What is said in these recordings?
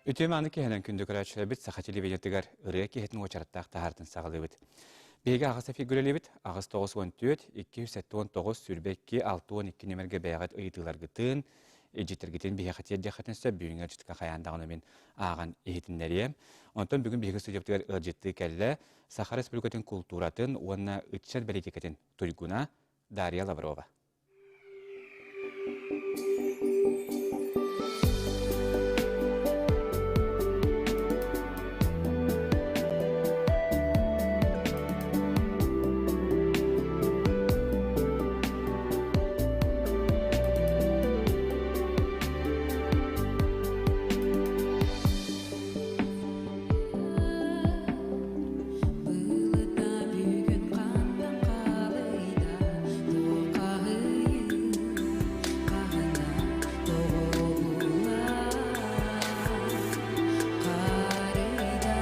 Үтүө мааны киһинэн күндү көрөөччүлэрбит саха телевидениетыгар ырыа киһитин уочараттаах таһаартын саҕалыыбыт. Биһиги аҕыс эфиргүлэлиибит 894 279 22 62 нөмергэ бэйэҕит ыйытыыларгытын, илдьиттэргитин биһиэхэ тиэрдиэххитин сөп бүгүҥҥү ыалдьытка хайаан даҕаны мин ааҕан иһитиннэриэм. Онтон бүгүн биһиги студиябытыгар ыалдьыттыы кэллэ Саха Республикатын култууратын уонна ыччат бэлитикэтин туйгуна Дарья Лаврова. Былыта бүгүн хантан халыйда, туоххаһыйыы хаһына тоҕо харыйда.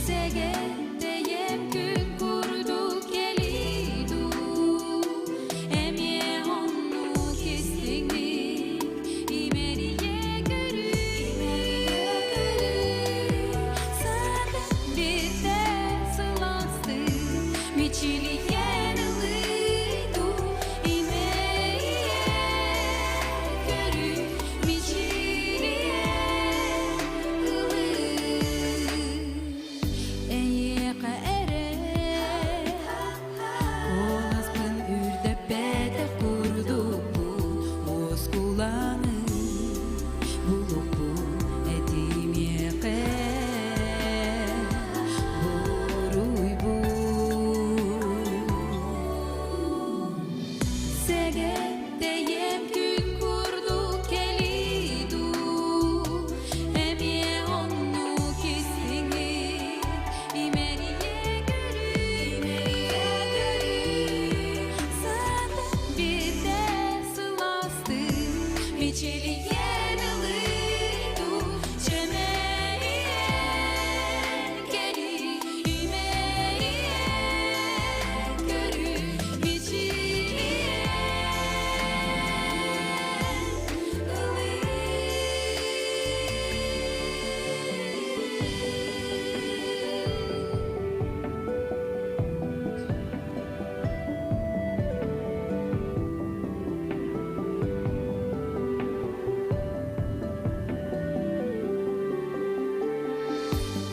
Сэгэтэйэм күн курдук кэлии дуу, эмиэ оннук истиҥник имэрийэ көрүү, имэрийэ көрүү, саатан биирдэ сылаастыы мичилийэн ылыы дуу, имэрийэ көрүү, мичилийэн Эйиэхэ эрэ куоласпын үрдэппэтэх курдукпун уоскулаҥы булукпун этимиэхэ буруйбун Сэгэтэйэм күн курдук кэлии дуу, эмиэ оннук истиҥник имэрийэ көрүү, имэрийэ көрүү, саатан биирдэ сылаастыы мичилийэн ылыы дуу, чэмэлийэн кэлии, имэрийэн көрүү, мичилийэн ылыы.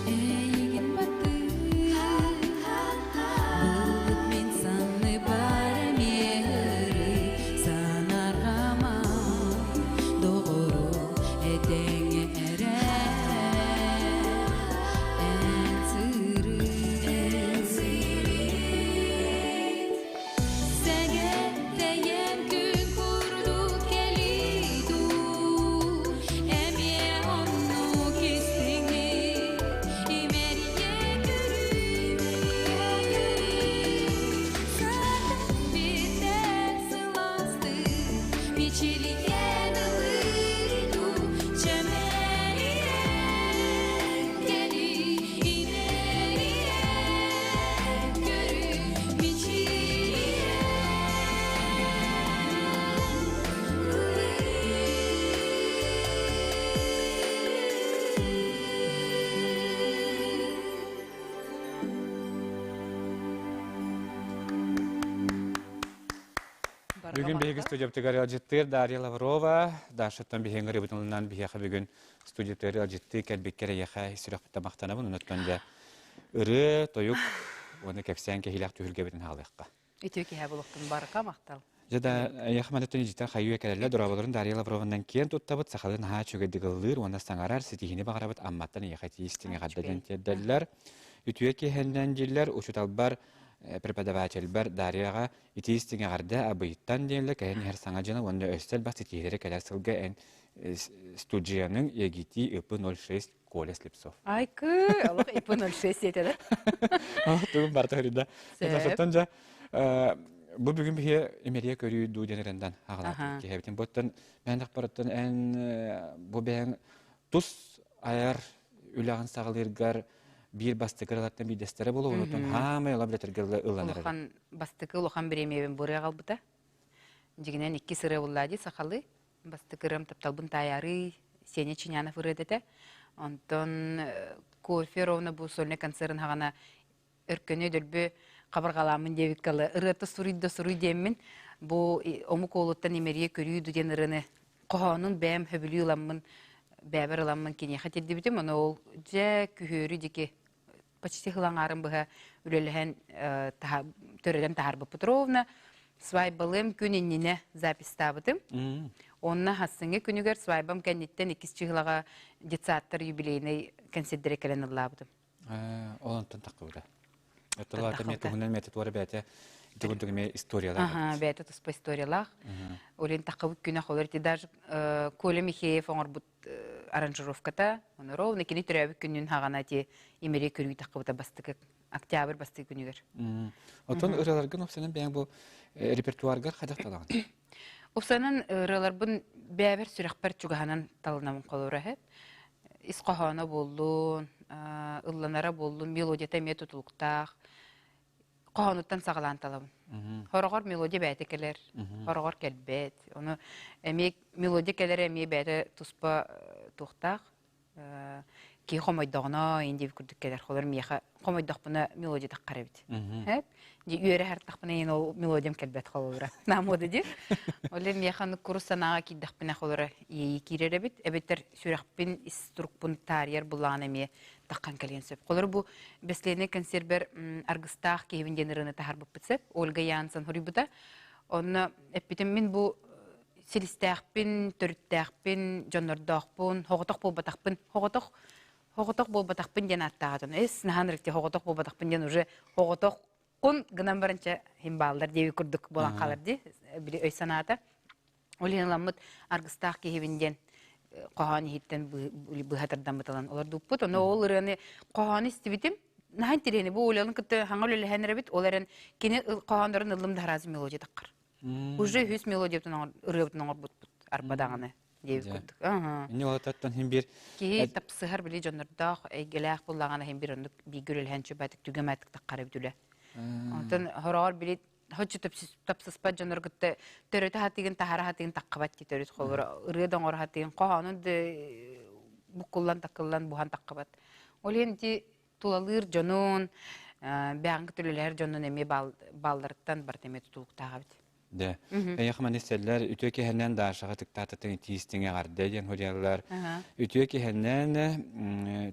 Эйигин баттыыр Былыт мин санныбар эмиэ санарҕама доҕору этэҥҥэ эрэ эн сырыт Сэгэтэйэм күн курдук кэлии дуу, эмиэ оннук истиҥник имэрийэ көрүү, саатан биирдэ сылаастыы мичилийэн ылыы дуу, чэмэлийэн кэлии, имэрийэн көрүү, мичилийэн ылыы. Бүгүн биһиги студиябытыгар ыалдьыттыыр Дарья Лаврова, Дашаттан биһиги ырыбытылынан биһиэхэ бүгүн студиятыгар ыалдьыттыы кэлбиккэр эйиэхэ сүрэхпиттэн махтанабын. Онуттан дьэ ырыа, тойук уонна кэпсээн кэһиилээх түһүлгэбитин хаалыахха. Үтүө киһи булуктун барыка махтал. Дьэ да, эйиэхэ манныттан илдьитэн хайыы кэлэллэр дорооболорун Дарья Лаврованан киэн туттабыт, сахалыы наһаа үчүгэйдик ыллыыр уонна саҥарар, ситиһиини баҕарабыт Амматтан эйиэхэ тиистиҥ эҕэрдэ диэн тиэрдэллэр. Үтүө киэһэннэн дииллэр, учууталбар, преподавательбар Дарьяҕа итии истиҥ эҕэрдэ Абыйтан диэнлэ кэлэн иһэр саҥа дьыла уонна өссө элбэх ситиһиилэри кэлэр сылга эн студияның ЕГТ ИП-06 Коля Слепцов. Айкы, олох ИП-06 диэтэ Тугун барыта хөрүйдэ. Сөп. дьэ бу бүгүн биһи имэрийэ көрүү дуу диэн эрэндан аҕалаатыбыт киһэбитин. Буттан мэнэх барыттан эн бу бэйэҥ тус айар үлэҕин саҕалыыргар биир бастакы ыралартан биирдэстэрэ буолуо, онтон хаамай ыла билэтэргэ ылланар. Улахан бастакы улахан бириэмийэбин бу ырыа аҕалбыта. Дьигинэн икки ырыа буллаа дии сахалыы. Бастакы ырыам тапталбын таайаарый, Сеня Чинянов ырыата этэ. Онтон кофе ровно бу сольный концерын хаҕана өркөнү дөлбү хабарҕалааммын диэбиккэ ылы ырыата суруй да суруй диэммин бу омук уолуттан имэрийэ көрүү ду диэн ырыаны хоһоонун бэйэм хөбүлүү ыламмын бэйэбэр ыламмын киниэхэ тиэрдибитим. Ону ол дьэ күһүөрү диэки почти сыл аҥаарын быһа үлэлэһэн төрөтөн таһаарбыппыт ровно свадьбалыам күн иннинэ записьтаабытым. Онно хассыҥҥы күнүгэр свадьбам кэнниттэн иккис чыһылаҕа детсадтар юбилейнай кэнсиэрдэрэ кэлэн ыллаабытым. Ол онтон таххыбыта. Оттолоото эмиэ туһунан эмиэ туора бэйэтэ ити курдук эмиэ историялаах. Аха, бэйэтэ туспа историялаах. Олен таххыбыт күнэ холор ити даже Коля Михеев оҥорбут аранжировката, ону ровно кини төрөөбүт күнүн хаҕана ити имири көрүү таххыбыта бастакы октябрь бастакы күнүгэр. Оттон ырыаларгын опсанан бэйэҥ бу репертуаргар хайдах талаҕын? Опсанан ырыаларбын бэйэбэр сүрэхпэр чугаһанан талынабын холобура иһэ. Ис хоһооно буоллун, ылланара буоллун, мелодията эмиэ тутулуктаах. Хоһоонуттан саҕалаан талабын. Хороҕор мелодия бэйэтэ кэлэр, хороҕор кэлбэт. Ону эмиэ мелодия кэлэрэ эмиэ бэйэтэ туспа туохтаах. Киһи хомойдоҕуна иин диэбит курдук кэлэр. Холор миэхэ хомойдохпуна мелодия таххар эбит. Дьи үөрэ хартахпына иин ол мелодиям кэлбэт холобура. Наамуода дии. Ол миэхэ аны курус санааҕа киирдэхпинэ холоро иэйии киирэр эбит. Эбэтэр сүрэхпин ис турукпун таарыйар буллаҕына эмиэ таххан кэлиэн сөп. Холор бу бэслиэнэй консервер аргыстаах киһибин диэн ырыаны таһаарбыппыт сөп. Ольга Янсон хоруйбута. Онно эппитим мин бу силистээхпин, төрүттээхпин, дьоннордоохпун, хоҕотох буолбатахпын, хоҕотох хоҕотох буолбатахпын диэн ааттааҕа эс наһаан ырыкти хоҕотох буолбатахпын диэн уже хоҕотох кун гынан баранча хим бааллар диэби курдук буолан хаалар ди били өй санаата. Ол иһин ыламмыт аргыстаах киһибин диэн хоһоон иһиттэн быһа тардаммыт ылан олордуппут. Ону ол ырыаны хоһоону истибитим. Наһаа интэриэһинэй. Бу Олялын кытта хаҥа үлэлэһэн эрэбит. Ол эрэн кини хоһооннорун ыллым да араас мелодия таххар. Уже үһүс мелодиябытын ырыабытын оҥорбутпут арба даҕаны диэбит курдук. Инни олототтон хин бир Киһи тапсыһар били дьоннордоох эйгэлээх буллаҕына хин бир оннук бииргэ үлэлэһэн чубатык түгэмэтик таххар эбит үлэ. Онтон хороҕор били Хоччу тапсыспат дьоннор кытта төрөтө хатыгын таһара хатыгын таххабат ти төрүт холобура ырыа да оҥоро хатыгын хоһоонун да буккуллан таккыллан буһан таххабат. Ол иһин ити тулалыыр дьонун бэҕэҥ кытта үлэлэһэр дьонун эмиэ баалларыттан барыта эмиэ тутулуктаах эбит. Дэ. Эйэх маны сэллэр үтүө киһинэн Дашаҕа тыктаататын итиистиҥ эҕэрдэ диэн хоруйаллар. Үтүө киһинэн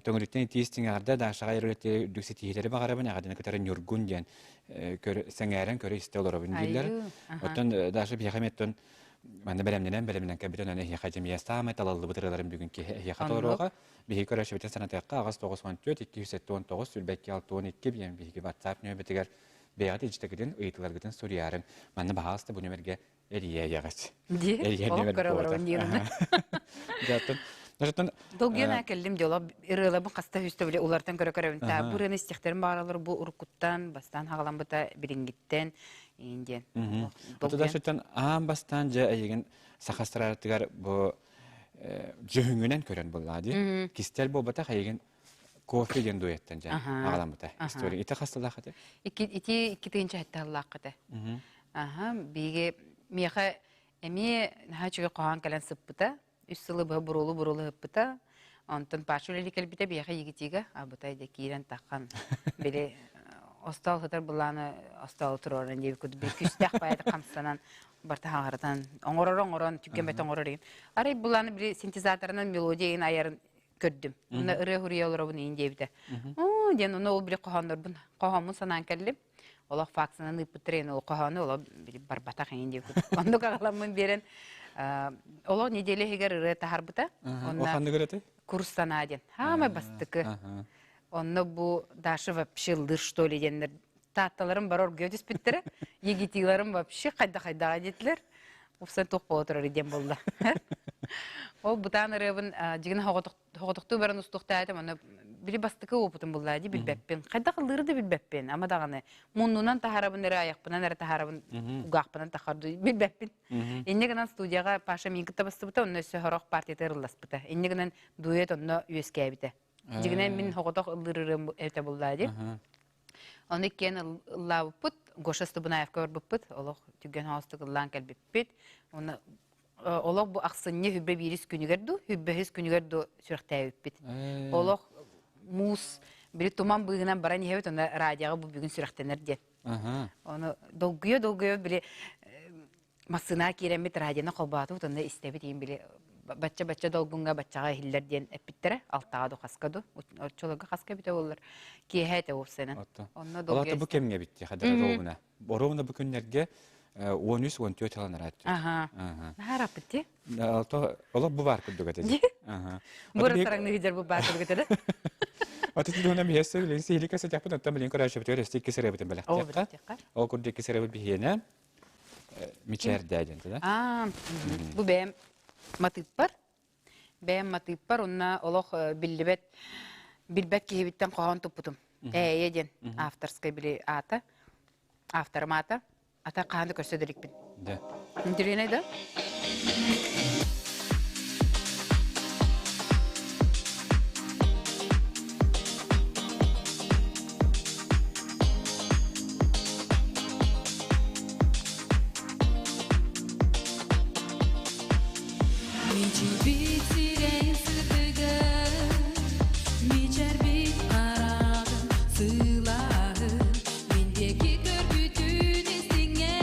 төҥүрүттэн итиистиҥ эҕэрдэ Дашаҕа эрэлэти үрдүк ситиһиилэри баҕарабын эҕэрдэни кытары Ньургун диэн сэҥээрэн көрө истэ олоробун дииллэр. Оттон Даша биһиэхэ эмиэ манна бэлэмнэнэн бэлэмнэн кэлбит онон эһиэхэ дьэмийэ саамай талаллыбыт ырыаларын бүгүн киһи эһиэхэ толоруоха. Биһиги көрөөччүбүтүн санатыахха аҕыс 94 279 сүрбэкки 62 диэн биһиги WhatsApp нөмербитигэр бэйэҕит илдьитэгитин ыйытыыларгытын суруйаарыҥ. Манна баһаалыста бу нөмергэ эрийээйэҕит. Дии, Эрийэр олох нөмер көрө буолар. олоробун диир. Дьэ, оттон Долгуйан кэллим дьоло ырыалабын хаста үстэ били улартан көрө көрөбүн та бу ырыаны истихтерин бааралар бу уруккуттан бастаан хаҕаламмыта билиҥҥиттэн иин диэн Отуда сүттэн аан бастаан дьэ эйигин саха эстрадатыгар бу дьүһүҥүнэн көрөн буллаа дии. Кистэл буолбатах эйигин кофе диэн дуэттан дьэ аҕаламмыта. История ити хасталаах этэ? Ики ити икки тыынча хэтталлаах этэ. Аха биги миэхэ эмиэ наһаа үчүгэй хоһоон кэлэн сыппыта. Үс сылы быһа буруолу-буруолу ыһыппыта. Онтон Паша үлэлии кэлбитэ, биһиэхэ Егитига абытай да киирэн таххан били остуол сытар былааны остуол туруоран диэбит курдук били күстээх баайы хамсанан барта хаҥаратан оҥорор оҥорон түгэмэт оҥорор игин. Арай былааны били синтезаторынан мелодия игин айарын көрдүм. Онно ырыа хуруйа олоробун иин диэбитэ. Оо диэн онно ол били хоһооннорбун хоһооммун санаан кэллим. Олох факсынан ыыппыттар эн ол хоһоону олох барбатах эҥин диэбит. Оннук аҕаламмын биэрэн олох неделя иһигэр ырыа таһарбыта. Онно ханныгыр этэй? Курс санаа диэн. Хаамай бастакы. Онно бу Даша вообще лыр что ли диэннэр таатталарым бар оргуйа түспүттэрэ. Егитиларым вообще хайда-хайдаҕа диэтилэр. Упсан туох буола турар диэн буолла. Ол бытаан ырыабын дьигин Соҕотохтуу баран устуохтаатым, аны били бастакы опытым буллаа дии билбэппин. Хайдах ыллыыры да билбэппин, ама даҕаны муннунан таһарабын эрэ, айахпынан эрэ таһарабын, кулгаахпынан тахар билбэппин. Инньэ гынан студияҕа Паша миин кытта бастыбыта, онно өссө сорох партията ырылласпыта. Инньэ гынан дуэт онно үөскээбитэ. Дьигинэн мин соҕотох ыллыыр ырыам этэ буллаа дии. Ону иккиэн ыллаабыппыт, Гоша Стубунаевка барбыппыт, олох түргэн соҕустук ыллаан кэлбиппит. Уонна Олох бу ахсынньы хүббэ биирис күнүгэр дуу, хүббэһис күнүгэр дуу сүрэхтээбиппит. Олох муус били туман быыһынан баран иһэбит, онно радиоҕа бу бүгүн сүрэхтэнэр диэн. Ону долгуйа-долгуйа били массыынаа киирэммит радионы холбоотубут, онно истэбит иин били бачча-бачча долгуҥҥа баччаҕа иһиллэр диэн эппиттэрэ. Алтаҕа ду хаска ду, оччолорго хаска эбитэ буоллар, киэһэ этэ уопсайынан. Онно долгуйа бу кэмҥэ битти хадара ровно. Ровно бу күннэргэ 13-14 сылан араат. Аха. Наһаа ти. Олох бу бар курдук этэ. Бу сараңны хидер бу бар курдук этэ. Аты туһунан биһиэссе билин сиһилик кэсэтиэхпит оттон билин көрөөччүбүтүгэр өстө икки сырыабытын бэлэхтиэххэ. Ол курдук икки сырыабыт биһиэнэ мичээрдээ диэн да. Аа, бу бэйэм матыыппар Бэйэм матыыппар уонна олох биллибэт билбэт киһибиттэн хоһоон туппутум. Ээйэ диэн авторскай били аата, авторым аата. Ата хаһан да көрсө да иликпин. Да. Интересный да? Мичийбит сирэйин сырдыгын, мичэрбит хараҕын сылааһын, мин диэки көрбүтүн истиҥэ,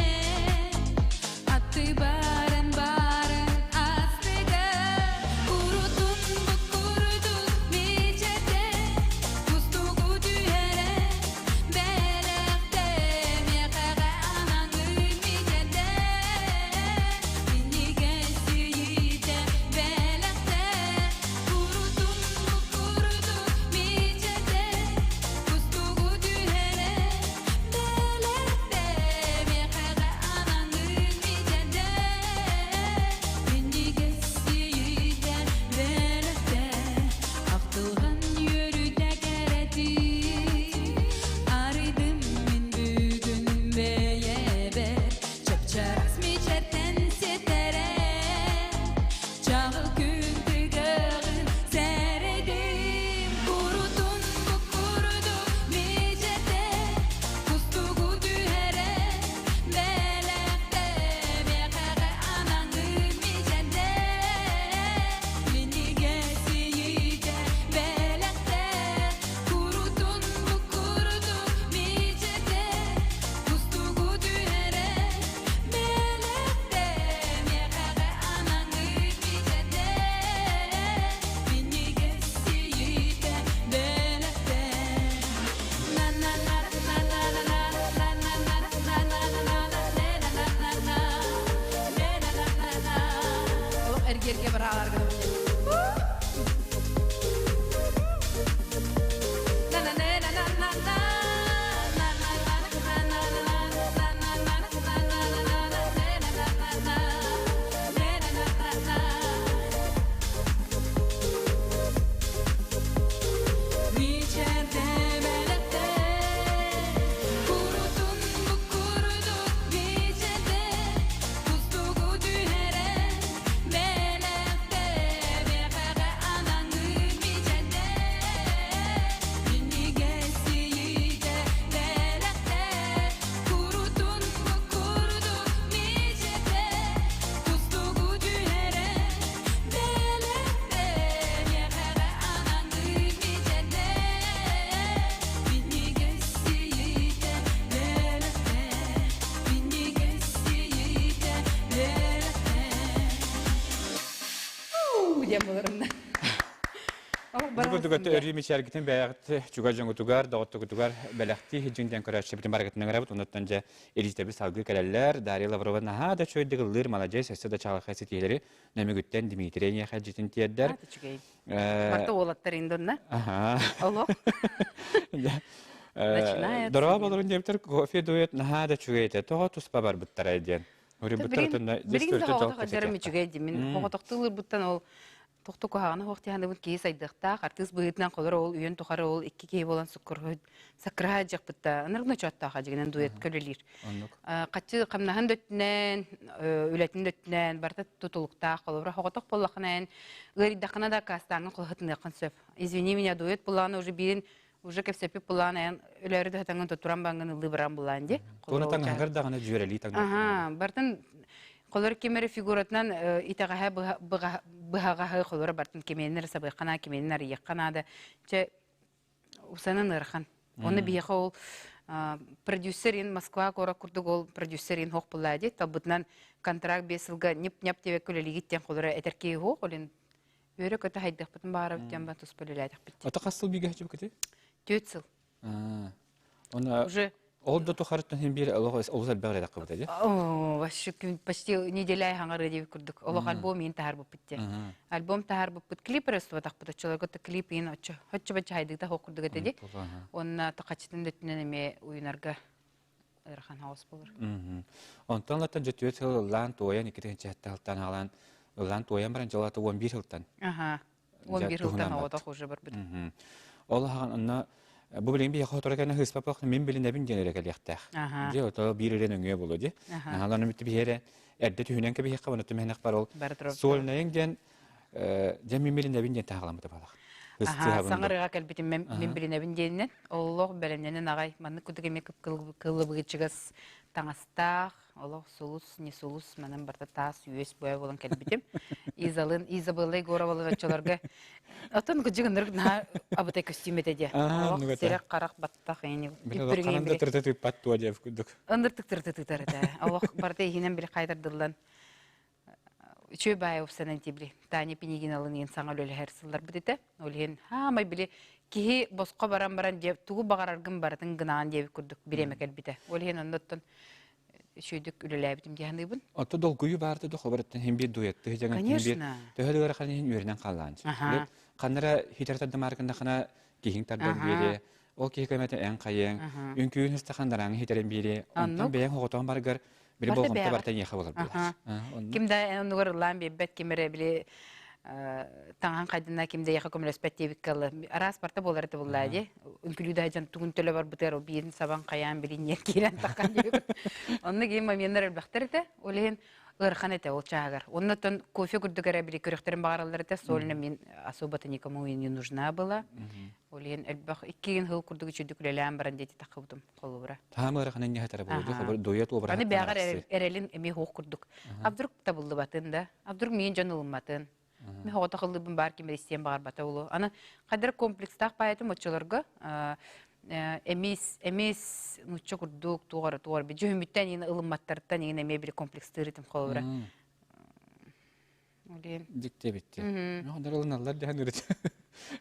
аттыбарын барын астыга, курутун буккурдук мичэтэ, кустугу түһэрэ, бэлэхтэ, миэхэҕэ анаҥын мичэтэ. Минньигэс ийитэ бэлэхтэ, курутун курдук мичэтэ, кустугу түһэрэ бэлэхтэ, миэхэҕэ анаҥын мичэтэ, минньигэс ийитэ бэлэхтэ, ахтылҕан үөрүүтэ кэрэтин, арыйдым мин бүгүн бэйэбэр. Чап-чараас мичээртэн сиэттэрэн, чаҕыл күн тыгыгын сэрэйдим. Курутун бу курдук мичээрдэ, кустугу түһэрэн, бэлэхтэ миэхэҕэ анаҥын мичээрдэ. Минньигэс ийитэ бэлэхтэ, курутун бу курдук мичээрдэ, Кустугу түһэрэ бэлэхтэ, миэхэҕэ анаҥыт мичэтэ, минньигэс сийиитэ бэлэхтэ. Олох эргиэргэ барааларга Курутун бу курдук мичэрдэ, кустугу түһэрэн, бэлэхтэ, миэхэҕэ анаҥын мичэрдэ. Минньигэс ийитэ бэлэхтэ, курутун бу курдук мичэрдэ, кустугу түһэрэн, бэлэхтэ, миэхэҕэ анаҥын мичэрдэ. Минньигэс ийитэ бэлэхтэ, минньигэс ийитэ бэлэхтэ. Диэн боларымна. Бу курдук өттө өрүү мичээргитин бэйэҕит чугас дьоҥутугар, доҕоттугутугар бэлэхтии сылдьыҥ диэн көрөөччүбүтүн барыгытын ыҥырабыт. Онуттан дьэ илиитэбит салгыы кэлэллэр. Дарья Лаврова наһаа да үчүгэйдик ыллыыр, маладьыас, өссө да чаҕылхай ситиһиилэри Нөмүгүттэн Дмитрий эйиэхэ дьитин тиэрдэр. Үчүгэй. Барта уолаттар индонна. Олох. Начинает. Дороо болорун диэбитэр кофе дует наһаа да үчүгэй этэ. Тоҕо туспа барбыттара диэн. Билигин да оҕотох дьарым үчүгэй дии. Мин оҕотохтуулурбуттан ол тохто куһаҕана суох диһаныбын киһи сайдыахтаах, артыыс быһыытынан холор ол үйэн тухары ол икки киһи буолан саккыраһа дьахпытта ынырык ночооттоох дьигинэн дуэт көлөлиир. Хаччы хамнаһын да өттүнэн, үлэтин да өттүнэн барыта тутулуктаах. Холобура оҕотох буоллаххына эн ыарыйдаххына да аккаастааҥҥын холоһутыныаххын сөп. Извини меня дуэт булааны уже биирин уже кэпсэппит булаан эн өлөөрү да сатаҥҥын туран баҥҥын ыллыы баран булаан ди. Туона таҥаһыгар даҕаны дьүөрэлии таҥнар. Аха, бартын. Холор ким эрэ фигуратынан итэҕэһэ быһаҕаһы холоро бартын кимиэннэр сабыахха наада, кимиэнин арыйыахха наада. Чэ, усанан ыарахан. Оны биһиэхэ ол продюсер ин Москва куорат курдук ол продюсер ин хоох буллаа дии. Талбытынан контракт биэс сылга ньып-ньап диэбэккэ үлэлиигит диэн холоро этэр киһи суох. Олин үөрэ-көтө хайдахпытын баҕарабыт диэн ба туспа үлэлээтэхпит. Ото хас сыл бигэ хачыбыкыты? Түөрт сыл. Оны Уже ол да тухарыттан хин биир олох олус элбэх эле таххыбыта дии. Оо, вообще почти неделя хаҥарыы диэбит курдук. Олох альбом иин таһаарбыппыт дии. Альбом таһаарбыппыт клип эрэ устубатахпыт оччолорго клип иин оччо оччо бачча хайдыыта хоох курдук этэ дии. Уонна тахачытын да өттүнэн эмиэ уйунарга ыарахан хаос болор. Онтон латтан дьэ 4 сыл ыллаан туойан 2 тыһыынча ыллаан ыллаан туойан баран дьолата 11 сылтан. Аха. 11 сылтан оҕотох уже барбыт. Ол ахан онно бу билигин биһиэхэ хоторо кэннэ хыыспаппах мин билинэбин диэн эрэ кэлиэхтээх. Дьэ ото биир эрэ нөҥүө буолуо дии. Наһаалан бүттү биһиэрэ эрдэ түһүнэн кэбиһиэххэ уонна түмэһинэх бар ол сольнайын диэн дьэ мин билинэбин диэн таһаҕаламмыта балах. Саҥарыга кэлбитим мин билинэбин диэнинэн олох бэлэмнэнэн аҕай маннык курдук эмиэ кыллыбыгычыгас таҥастаах олох сулус не сулус манан барыта таас үөс быа буолан кэлбитим Изалын Изабелла Егоровалын оччолорго отон кыдьыгыннырык наһаа абытай көстүүм этэ диэ олох сирэх харах баттах эни Ханан да тырыта тыыппат туо диэ курдук. Ындыртык тырыта тыытар этэ. Олох барыта иһинэн били хайтардыллан үчүгэй баайы упсанан тибли Таня Пинигиналын иин саҥа үлэлэһэр сылларбыт этэ. Ол иһин хаамай били киһи босхо баран баран дьэ тугу баҕараргын барытын гынаан диэбит курдук бириэмэ кэлбитэ. Ол иһин оннуттан үчүгэйдик үлэлээбитим дии саныыбын. Отто долгуйуу баарты да хобарыттан хин биир дуйатты дьаҥан хин биир Конечно. төһө да ыарахан иһин үөрэнэн хааллаан. Аха. Ханнара хитер тардамааркында хана киһиҥ тардан биэриэ, ол киһи көмөтө эн хайыаҥ, үҥкүүн ыстахан дарааҥы хитерен биэриэ, онтон Оннук. бэйэҥ оҕотоон баргар били Барыта болҕомто бэйэҕэр. барыта эйиэхэ болар Аха. буолар. Ким да оннугар ыллаан биэрбэт, ким эрэ били таҥаһын хайдына ким да эйиэхэ көмөлөспөт диэбиккэ ылла. Араас барта буолар этэ буллаа дии. Үҥкүлүү да дьон тугун төлө барбытыгар ол биирин сабан хайаан билинниэн киирэн таххан диэбит. Онно киин моменнар элбэхтэр этэ. Ол иһин ыарахан этэ ол чааһыгар. Оннотон кофе курдук эрэ били көрүөхтэрин баҕараллар этэ. Сольно мин особо-то никому и не нужна была. Ол иһин элбэх иккигин сыл курдук үчүгдүк үлэлээн баран диэти таххыбытым холобура. Таам ыараханын ньаһатара буолуо, хобор дуйат уобараһыттан Аны бэҕэр арахсыы. эрэлин эмиэ суох курдук. А вдруг табыллыбатын да, а вдруг миин дьон ылымматын. Мин оҕото хыллыыбын баар ким истиэн баҕарбата буолуо. Аны хайдара комплекстаах паайытым оччолорго эмис эмис нуучча курдук туох эрэ туох эрэ дьүһүммүттэн иин ылымматтарыттан иин эмиэ били комплекстыыр этим холобура. Олен. Дьикти эбитти. Оннор ылыналлар дэһэн үрүт.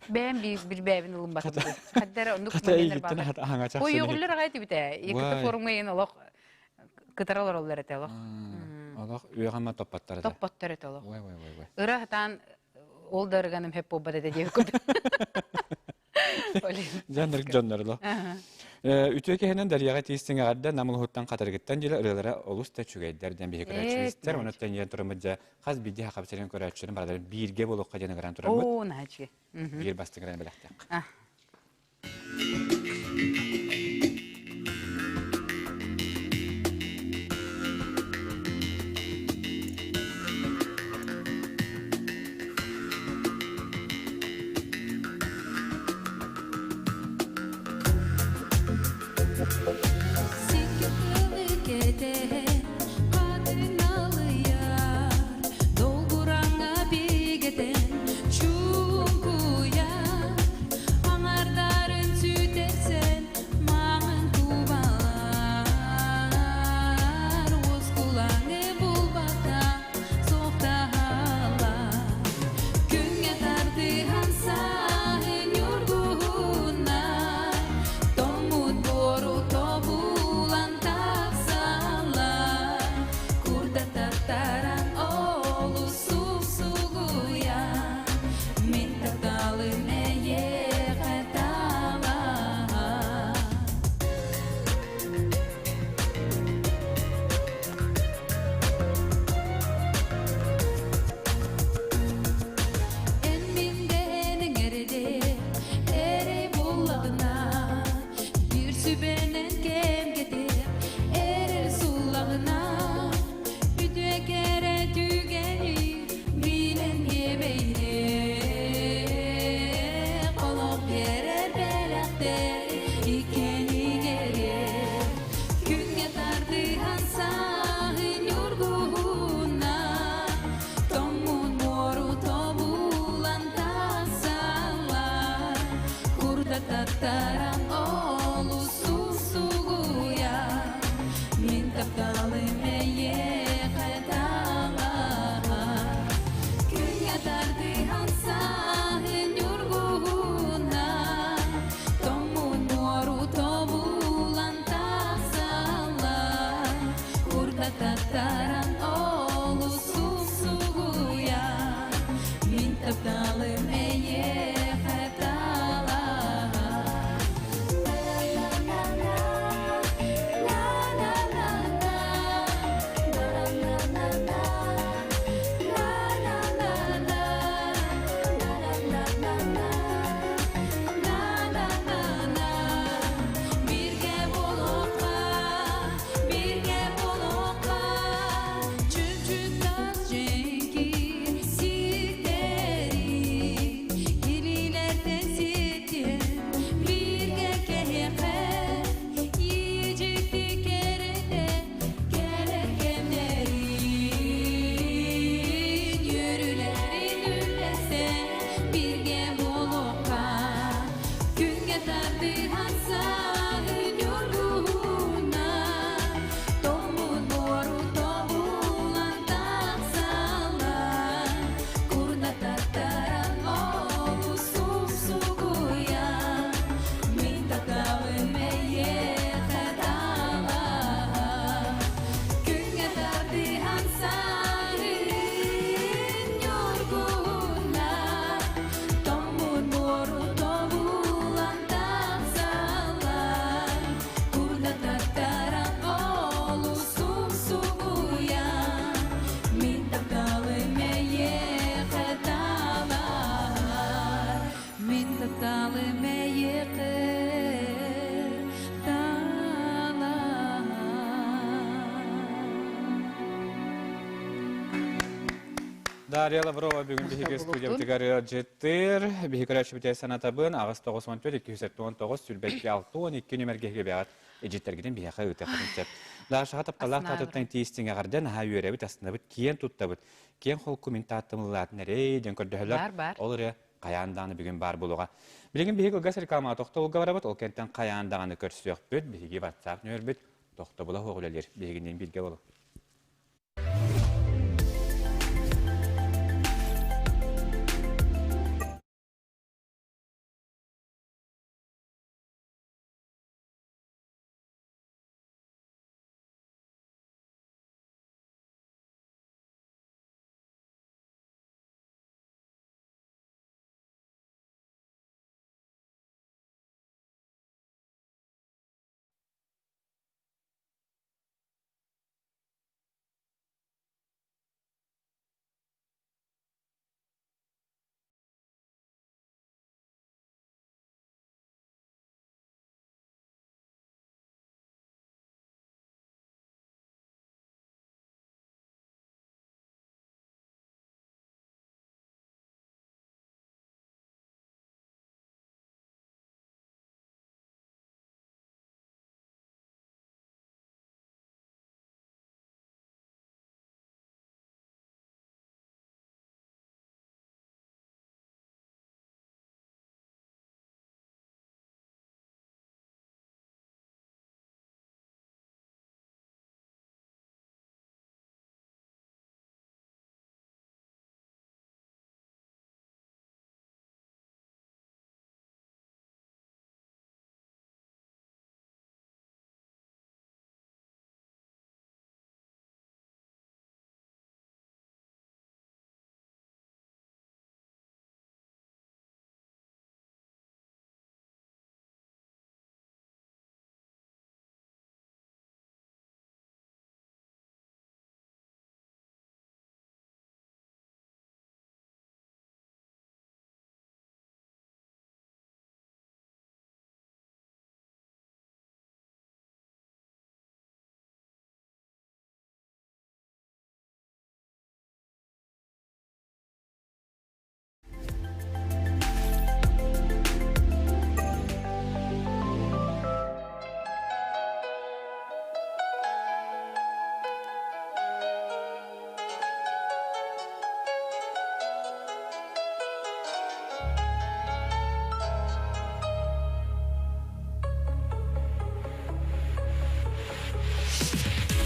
Бэйэм билбээбин ылымматым. Хаддара оннук Хата эйигиттэн аһаҥа чахсыны. Ойугуллар аҕай тибитэ. Екіті форумга ен олох кытара олороллор этэ олох. Олох үөҕэмэ топпоттор этэ. Топпоттор этэ олох. Ой, ой, ой, ой. Ыра хатаан ол да ырыганым хеп буолбат этэ диэбит курдук. Дьоннор дьоннор ло. Үтүө киһинэн Дарьяҕа тиистиҥ эҕэрдэ Нам улуһуттан Хатырыгыттан дьилэ ырыалара олус да үчүгэйдэр диэн биһи көрөөччүбүттэр. Онон тэнийэн тураммыт дьэ хас биирдии хахап сирин көрөөччүлэрин барыларын бииргэ буолуохха диэн ыҥыран тураммыт. Оо, наһаа үчүгэй. Биир бастыҥ ырыаны бэлэхтиэх. Сикки кэтэн хатыналыйар, долгураҥа бигэтэн чуҥкуйар, аҥардарын сүтэрсэн маҥан кубалар, уоскулаҥы булбакка суохтаһаллар. Күҥҥэ тардыһан саһын ньургуһуннар, тоҥмут буору тобулар. Дарья Лаврова бүгүн биһиги студиябытыгар ыалдьыттыыр. Биһи көрөөччүбүтэ санатабын аҕыс 94 279 сүүрбэкки 62 нүмергэ иһигэбэҕит эдьиттэргитин биһиэхэ ыытыаххытын сөп. Дашаҕа тапталлаах таатыттан тиистиҥ эҕэрдэ наһаа үөрэбит, астынабыт, киэн туттабыт. Киэн холку мин тааттым ыллаатын эрэй диэн көрдөһөлөр. Бар бар. Ол ырыа хайаан даҕаны бүгүн баар буолуоҕа. Билигин биһиги кылгас рекламаҕа тохтобулга барабыт, ол кэнтэн хайаан даҕаны көрсүөхпүт. Биһиги WhatsApp нөмербүт тохтобула суох үлэлиир. Биһигинниин бииргэ болу.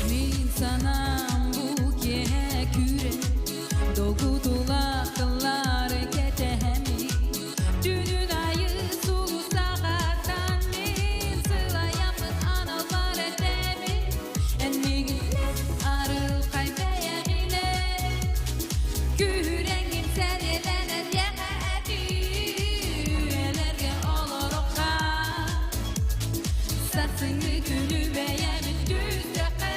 Мин санаам бу киэһэ күүрэ, долгутуулаах тыллары кэтэһэммин. Түүнүн айы сулустаҕаттан мин сылайаммын анал бар этэбин. Эн миигин арылхай бэйэҕинэн күүрэҥҥин сэниэлэнэн иэхэ үйэлэргэ олоруохха. Сарсыҥҥы күнү бэйэбит күүстэххэ.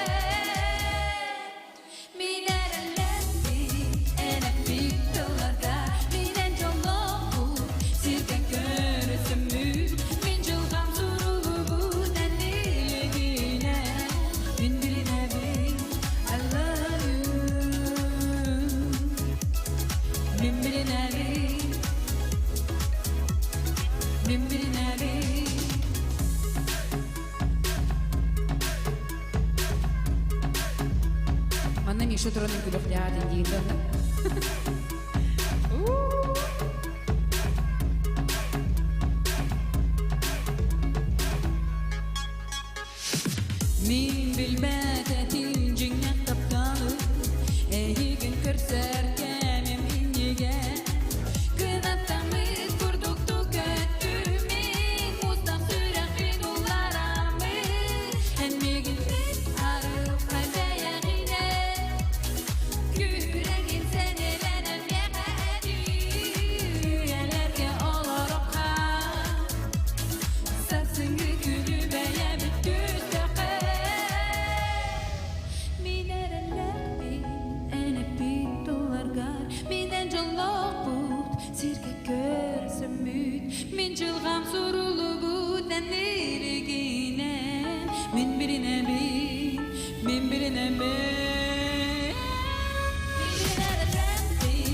Мин эрэллэхпин, энэппит тылларга минэн дьоллоохпут, сиргэ көрүсүммүт, мин дьылҕам суругубут эн илигинэн, мин билинэбин, I love you. Мин билинэбин, мин билинэбин. Манна Миша туран үҥкүүлүөхтээх диир да. Мин билбэт этим дьиҥнээх тапталы, эйигин көрсөр кэмим иннигэр. Кынаттаммыт курдук көттүм мин, мустах сүрэхпин уллараммын. Эн миигин арылхай бэйэҕинэн, күүрэҥҥин сэниэлэнэн миэхэ үйэлэргэ олоруохха. Сарсыҥҥы күнү бэйэбит күүстэххэ. Мин эрэллэхпин, эн эппит тылларгар, минэн дьоллоохпут, сиргэ көрсөммүт, мин дьылҕам суруллубут эн илигинэн, мин билинэбин, мин билинэбин. Мин эрэллэхпин,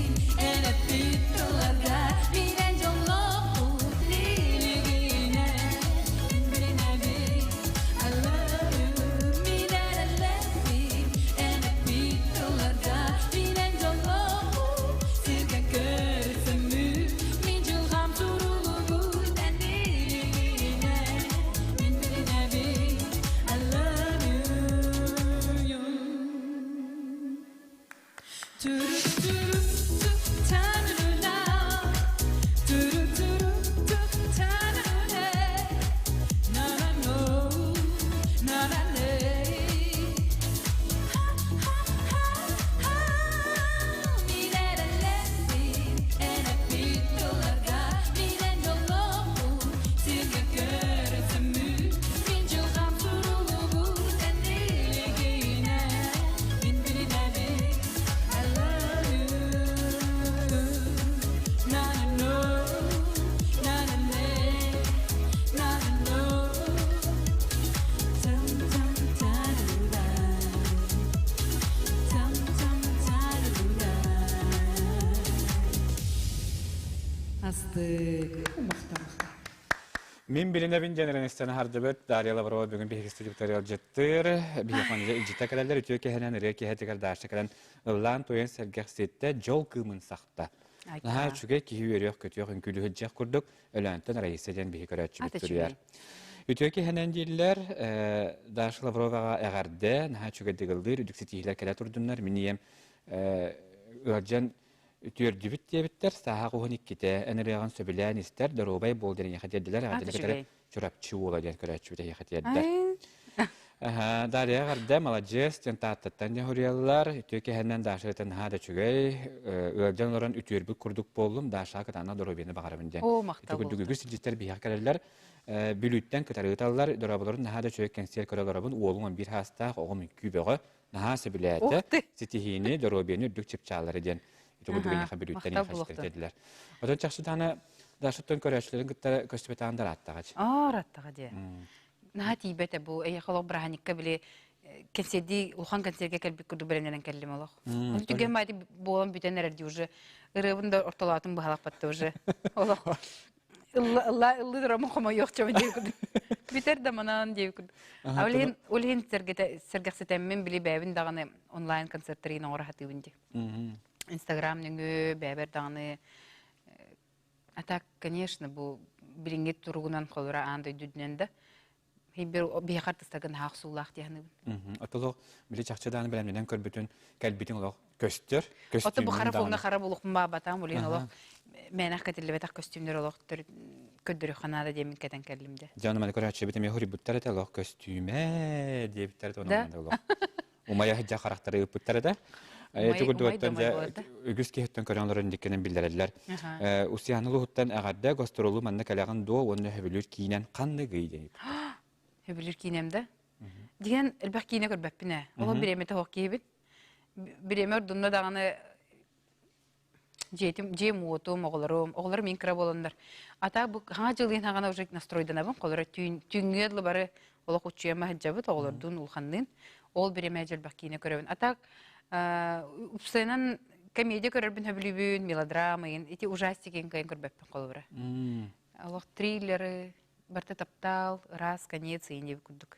Астык. Махтал. Мин билинэбин диэн эрэнистэн аһардыбыт. Дарья Лаврова бүгүн биһиги студиябытыгар ыалдьыттыыр. Биһиэхэ илдьитэ кэлэллэр. Үтүө киһинэн ырыа киһитигэр Даша кэлэн ыллаан туйан сэргэх ситтэ, дьол кыымын сахта. Наһаа үчүгэй киһи үөрүөх көтүөх үҥкүүлүһүдьэх курдук Өлөөнтөн Раиса диэн биһи көрөөччүбүт суруйар. Үтүө киһинэн дииллэр, Даша Лавроваҕа эҕэрдэ, наһаа үчүгэйдик ыллыыр, үрдүк ситиһиилэр кэлэ турдуннар. Мин ийэм ыалдьан үтүөрдүбүт диэбиттэр, сааһа уһун иккитэ, эн ырыаҕын сөбүлээн истэр, доруобай буол диэн эйиэхэ тиэрдилэр, эҕэрдэни кытары Чурапчы уола диэн көрөөччүбүт эйиэхэ тиэрдэр. Дарья эҕэрдэ, маладьыас диэн Тааттаттан дьаһуруйаллар. Үтүө киһинэн Даша ытан наһаа да үчүгэй, ыалдьан олорон үтүөрбүт курдук буоллум, Дашаҕа кытаанах доруобуйаны баҕарабын диэн. Оо, махтал Ити курдук үгүс илдьиттэр биһиэхэ кэлэллэр. Бүлүүттэн кытары ыыталлар, дорооболорун наһаа да үчүгэй кэнсиэр көрө олоробун, уолум 11 саастаах, оҕом үҥкүү бөҕө, наһаа сөбүлээтэ, ситиһиини, доруобуйаны үрдүк чыпчааллары диэн ити курдук эйиэхэ бүлүүттэн эйиэхэ этилэр. Оттон чахчы Дашаттан көрөөччүлэрин кытта көстүбэтэҕин да ырааттаҕа дии. Аа, ырааттаҕа дии. Наһаа тиийбэтэ бу эйиэхэ олох бырааһынньыкка били кэнсиэрдии улахан кэнсиэргэ кэлбит курдук бэлэмнэнэн кэллим олох. Түгэн баайды буолан бүтэн эрэр дии уже. Ырыабын да ортолоотум быһалахпатта уже. Олох Ылла ыллыы тураммын хомойуохчабын диэбит курдук. Бүтэр да манан диэбит курдук. А ол иһин ол иһин сэргэхситэммин били бэйэбин даҕаны онлайн концерттарыгын оҥоро сатыыбын дии. Инстаграм нөҥүө бэйэбэр даҕаны а так, конечно, бу билиҥҥи туругунан холура аан дойду үрдүнэн да биһиэхэ артыстарга наһаа охсуулаах дии саныыбын. Отолох били чахчы дааны бэлэмнэнэн көрбүтүн кэлбитин олох көстөр. Ото бу хара фоҥҥа хара булукпун баабатаам улин олох мээнэх кэтиллибэтэх көстүүмнэр олох көрдөрүөххэ наада диэммин кэтэн кэллим де. Дьэ, аны көрөөччүбүт эмиэ хоруйбуттар этэ олох көстүүмэ диэбиттэр этэ онон олох умайа сылдьар харахтары ыыппыттар этэ. Ити курдугуттан дьэ үгүс киһиттэн көрөн олорон диккэнэн биллэрэллэр. Усуйаана улууһуттан эҕэрдэ гастролу манна кэлэҕин дуо уонна сөбүлүүр киинэн ханныгый диэн ыйыппыттар. Сөбүлүүр киинэм да? Диэн элбэх киинэ көрбөппүн ээ. Ол бириэмэтэ суох киһибит. Бириэмэ ордунна даҕаны дьиэтим, дьиэм уотум, оҕолорум, оҕолорум мин кыра буоланнар. А так бу хаҥа дьылыын хаҕана уже настройданабын, холоро түүн, түүҥҥү дылы бары олох уччуйама сылдьабыт, оҕолордуун, улаханныын. Ол бириэмэ дьэлбэх киинэ көрөбүн. А так упсайынан комедия көрөрбүн сөбүлүүбүн, мелодрама, ити ужастик кыайан көрбөппүн холобура. Олох триллеры, барыта таптал, ыраас конец и курдук.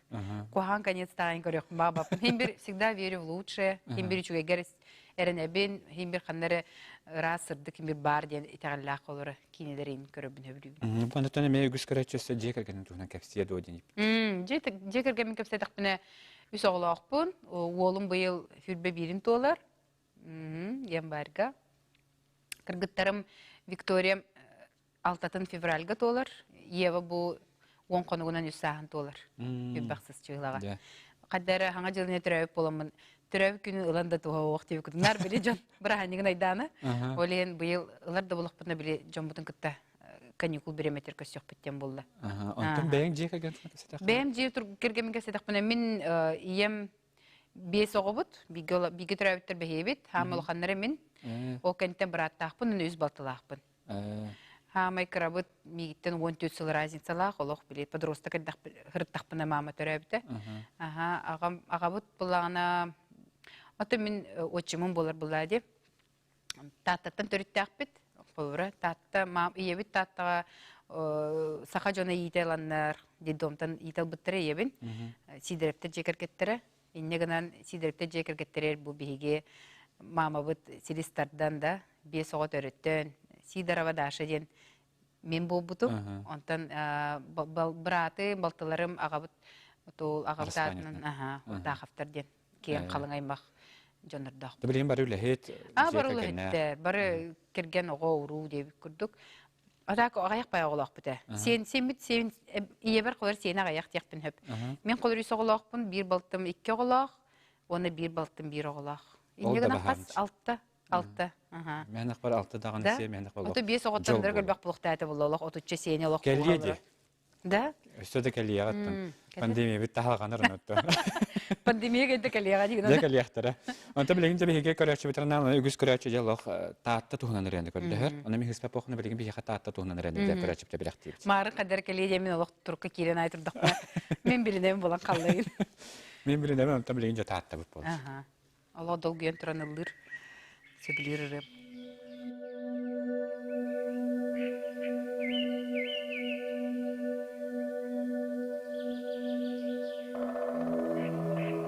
Куһаҕан конец таайын көрүөхпүн баҕабаппын. Хин бир всегда верю в лучшее, хин бир үчүгэйгэр эрэнэбин, хин бир ханна эрэ ыраас сырдык хин бир баар диэн итэҕэллээх холоро киинэлэрин көрөбүн сөбүлүүбүн. Онтон эмиэ үгүс көрөөччү өссө дьиэ кэргэнин туһунан кэпсиэ дуо диэн. Дьиэ кэргэммин кэпсээтэхпинэ үс оҕолоохпун. Уолум быйыл сүүрбэ биирин туолар. Январьга. Кыргыттарым Виктория алтатын февральга туолар. Ева бу 10 хонугунан үс сааһын туолар. Үббэхсис чыылаҕа. Хайда эрэ хаҥа дьылыне төрөөбүт буоламмын төрөөбүт күнүн ылан да туһа уох диэбит Нар били дьон бырааһынньыгын айдаана. Ол иһин быйыл ылар да булахпытына били дьоммутун кытта каникул бириэмэтигэр көрсүөхпүт диэн буолла. Онтон бэйэҥ дьиэ кэргэн кэпсэтэххинэ? Бэйэм дьиэ кэргэммин кэпсэтэхпинэ мин ийэм биэс оҕобут, бииргэ төрөөбүттэр бэһиэбит, хаама улаханнара мин. Ол кэнниттэн бырааттаахпын, үс балтылаахпын. Хаамай кырабыт миигиттэн 14 сыл разницалаах, олох били подросток ырыттахпына маама төрөөбүтэ. Аха, аҕам аҕабыт буллаҕына ото мин отчимым буолар буллаа дии. Тааттаттан төрүттээхпит. Холобура, Таатта маам ийэбит Тааттаҕа саха дьоно иитэ ыланнар, детдомтан иитэ ылбыттара ийэбин. Сидоровтар дьиэ кэргэттэрэ. Инньэ гынан Сидоровтар дьиэ кэргэттэригэр бу биһиги маамабыт силис тардан да, биэс оҕо төрөттөн, Сидорова Даша диэн мин буолбутум. Онтон быраатым, балтыларым аҕабыт аҕабыт аатынан Ортаховтар диэн киэҥ халыҥ аймах. дьоннордоох. Билигин бары үлэһит, А бары үлэһиттэр, бары кэргэн оҕо уруу диэбит курдук. Атак аҕыйах бай оҕолоохпут ээ. Сиэн сиэммит сиэн ийэбэр холор сиэнэ аҕыйах диэхпин сөп. Мин холор үс оҕолоохпун, биир балтым икки оҕолоох, уонна биир балтым биир оҕолоох. Инньэ гынан хас алта алта. Мен бар алта даҕаны сиэ мен Ото биэс оҕоттон дыры көрбөх булуктаата булла олох отучча сиэни олох Кэлиэ ди. Да? Өссө да кэлиэҕэ Пандемия бит таһалҕанар онотто. Пандемия кэнтэ кэлиэҕэ дии. Дьэ кэлиэхтэрэ. Онто билигин дьэ биһиги көрөөччүбүтүнэн үгүс көрөөччү дьэ олох Таатта туһунан ырыаны көрдөһөр. Ону мин хыспа похуна билигин биһиэхэ Таатта туһунан ырыаны дьэ көрөөччүбүтэ билэхтиибит. Маарын хаддар кэлиэ диэн мин олох турукка киирэн аай турдахпына мин билинэбин булан халлайын. Мин билинэбин онто билигин дьэ Тааттабыт буолар. Олох долгуйан туран ыллыыр, сөбүлүүр ырыам.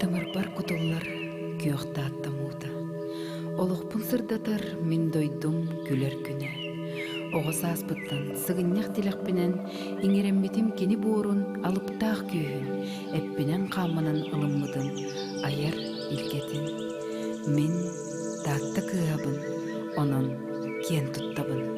Тымырбар кутуллар күөх тааттам уута. Олохпун сырдатар мин дойдум күлэр күнэ. Оҕо сааспыттан сыгынньах тилэхпинэн иҥэрэммитим кини буорун алыптаах күүһүн, эппинэн-хааммынан ылыммытым айар илгэтин. Мин Таатта кыыһабын, онон киэн туттабын.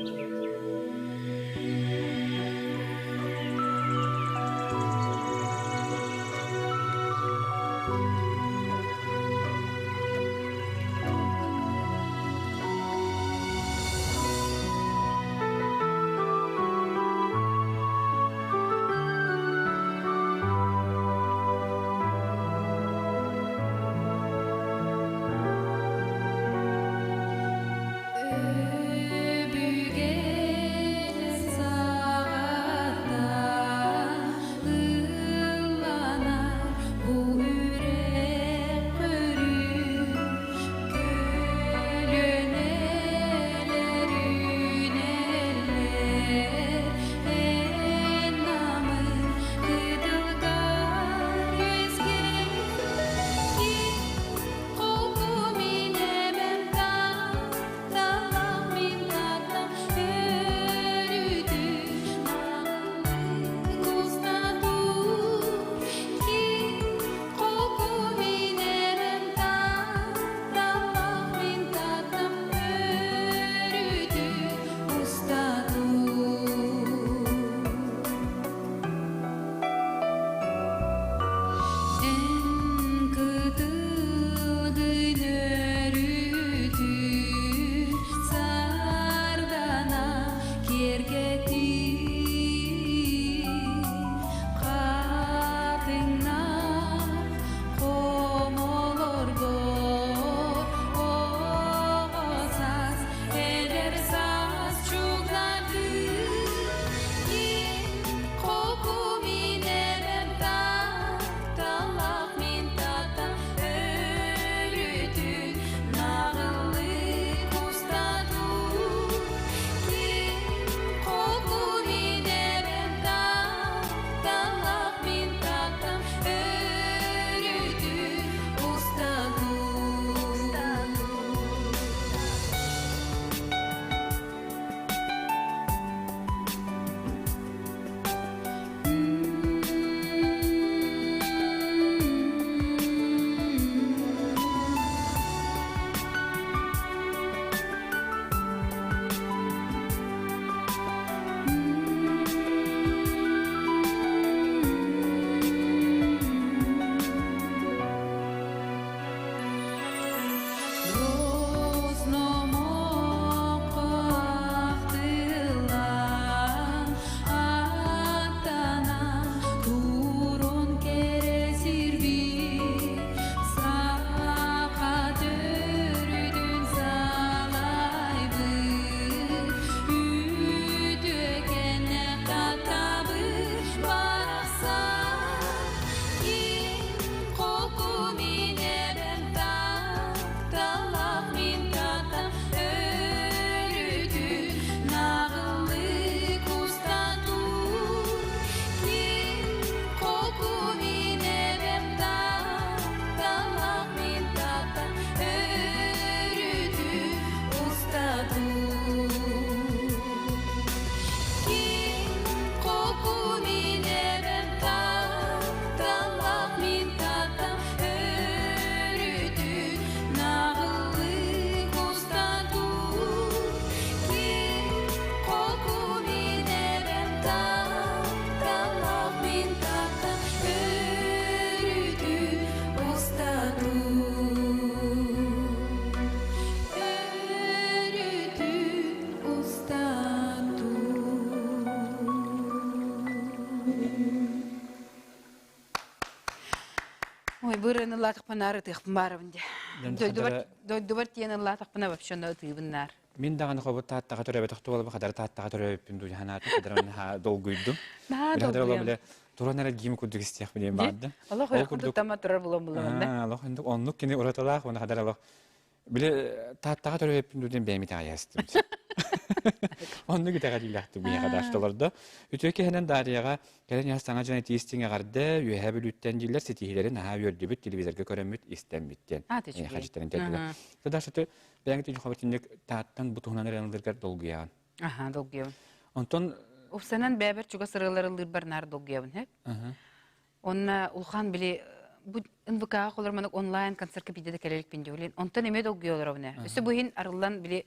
Ой, бу ырыаны ыллаатахпына наар ытыахпын баарабын дии. Дойдубар, дойдубар тиийэн ыллаатахпына вообще онно ытыыбын наар. Мин даҕаны хобут Тааттаҕа төрөөбөтөх туолаба хадары Тааттаҕа төрөөбүппүн дуу ханаатым хадары наһаа долгуйдум. Наһаа Биле хадары долгуйам. биле туран эрэ гиим курдук истиэхпин диэн Дии? баҕардым. Олох Ол ырахан курдук туттама турар булан булламан да. Олох оннук кини уратылаах уонна хадары олох биле Тааттаҕа төрөөбүппүн дуу диэн бэйэм итэҕэйэстим. Оннук итэҕэтиилээхтик биһиэхэ дашталарда. Үтүө киһинэн Дарияҕа кэлэн иһэр саҥа дьон этиистиҥ эҕэрдэ, Үөһээ Бүлүүттэн дииллэр ситиһиилэри наһаа үөрдүбүт, телевизорга көрөммүт, истэммит диэн Аата үчүгэй. хадьыттарын тиэрдилэр. Даша, бэйэҥ түнхабытинник Тааттан бу туһунан эрэнэлэргэр долгуйаҕын. Аха, долгуйабын. Онтон Упсанан бэйэбэр чугас ырыалар ыллыырбар наар долгуйабын, һэ? Онна улахан били бу НВК-ҕа холор маннык онлайн концертка биирдэ да кэлэ иликпин дьулин. Онтон эмиэ долгуйа олоробун ээ. Өссө бу иһин арыллан били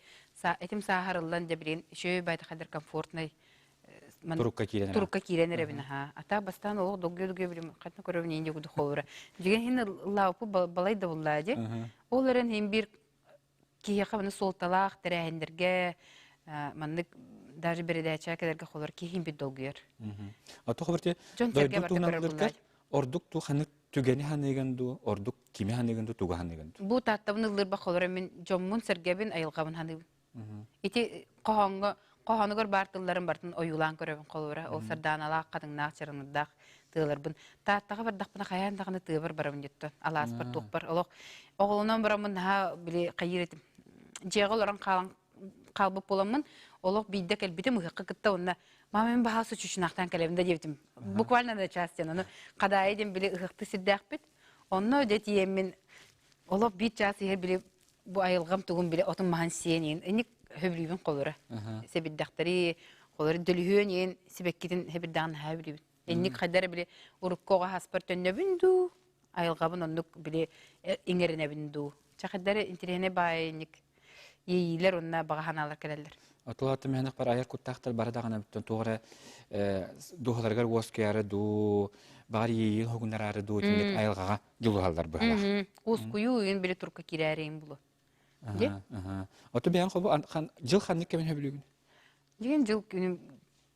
этим сааһа арыллан дьэ билин үчүгэй байтахайдар комфортнай турукка киирэн турукка киирэн эрэбин аха. Ата бастаан олох долгуйа долгуйа билим хатна көрөбүн иин дьугу холура. Дьиген хин ыллааппы балай да буллаа дии. Ол эрэн хин бир киһиэхэ маны суолталаах тэрээһиннэргэ маннык даже бэрэдээччэ кэлэргэ холор киһи бит долгуйар. Ото хоберти Дьон-сэргэ дойду барыта көрөр туһунан буллаай. ордук ту ханнык түгэни ханыган ду, ордук кими ханыган ду, туга ханыган ду. Бу тааттабын ыллыырба холоро мин дьоммун, сэргэбин, айылҕабын ханыыбын. Ити хоһооҥҥо хоһоонугар баар тылларын барытын ойуулаан көрөбүн холобура. Ол сардааналаах, хатыҥнаах, чараҥырдаах тыаларбын. Тааттаҕа бардахпына хайаан даҕаны тыабар барабын дьиттэн. Алааспар туохпар. Олох оҕолонон бараммын наһаа били хайыыр этим. Дьиэҕэ олорон хаалан хаалбыт буоламмын, олох биирдэ кэлбитим ыһыахха кытта уонна мама мин баһаа сучучунаахтаан кэлэбин да диэбитим. Буквально на час диэн. Ону Хадаайы диэн били ыһыахты сирдээхпит. Онно дьэ тиийэммин олох биир чаас иһэр били бу айылҕам тугун билэ отун маһын сиэн иин инник хөбүлүүбүн холура сэбирдэхтэри холор дөлүһүөн иин сибэккитин хэбирдэҕин наһаа билибин инник хайдар били урукку оҕо хаспар төннөбүн дуу айылҕабын оннук били иҥэринэбин дуу чахайдары интириэһинэй баайы инник иэйиилэр уонна баҕа санаалар кэлэллэр. Отулааты мэһэнэх бар айар куттаахтар бары даҕаны бүттэн туох эрэ дууһаларыгар уоскуйары дуу, баҕар иэйиин хогуннараары дуу итинник айылҕаҕа дьулуһаллар быһалаах. Уоскуйуу үйүн били турка кирээриин булу. Де? Оту бэйэн хобу жыл ханнык кэмин хөбүлүүгүн? Деген жыл күнүм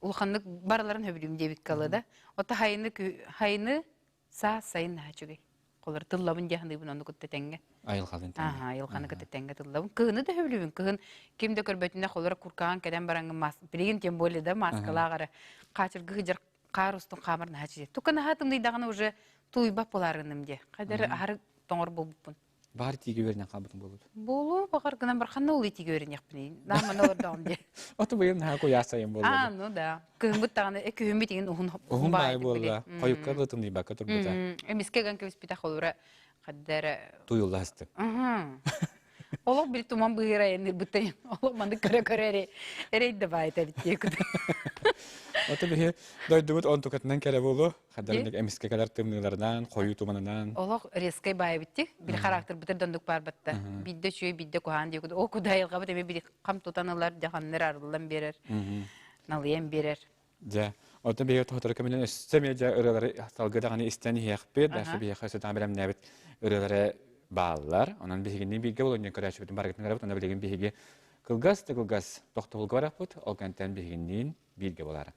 улаханнык барыларын хөбүлүүм диэбиккэ ылы да. Ото хайыны хайыны саас сайын наһаа үчүгэй. Холор тыллабын дии саныыбын ону кытта тэҥҥэ. Айылҕалын тэҥҥэ. Аха, айылҕаны кытта тэҥҥэ тыллабын. Кыһыны да хөбүлүүбүн. Кыһын ким да көрбөтүнэ холоро куркаҕан кэлэн бараҥҥын мас билигин тем более да маскалаах эрэ хаачыргы сыдьар хаар устун хаамар наһаа чиже. Тука наһаа тымныйдаҕына уже тууйбат буолаарыным дии. Хайдары аһары тоҥор буолбуппун. Баҕар тиигэ үөрэнэн хаалбытым буолуо. Буолуо баҕар гынан бар ханна ол итигэ үөрэниэхпиний? Наамана олордоҕум дии. Оту быйыл наһаа куйаас сайын буолла. Аа, ну да. Кыһыммыт даҕаны, күһүммүт игин уһун Уһун баайы буолла. Хойукка да тымныйбакка турбута. Эмискэ ган кэбиспитэ холура хаддара. Туйуллаһысты. Олох бил туман быһыыра айанныырбыттан олох маннык көрө-көрө эрэй эрэй да баайта эбит диye куту. Ото биһи дойдубут онтукатынан кэрэ буолуо. Хадарыннык эмискэ кэлэр тымныыларынан, хойуу туманынан. Олох резкай баайбытти. Били характербытыр дондук барбатта. Бидде үчүгэй, бидде куһаан диye куту. О куда айылҕабыт эми били хам тутан ылар, дьаханнар арыллан биэрэр, налыйан биэрэр. Дьэ, оттон биһиги тоһотору көмөнөн өссө эмиэ дьэ ырыалары салгыы даҕаны истэн иһиэхпит, дальше биһиэхэ өссө даҕаны бэлэмнээбит ырыалары бааллар. Онон биһигини бииргэ буолан көрөөччүбүтүн барыгытын ырабыт. Онон билигин биһиги кылгас да кылгас тохтобулга барахпыт. Ол кэнтэн биһигинниин бииргэ буолаары.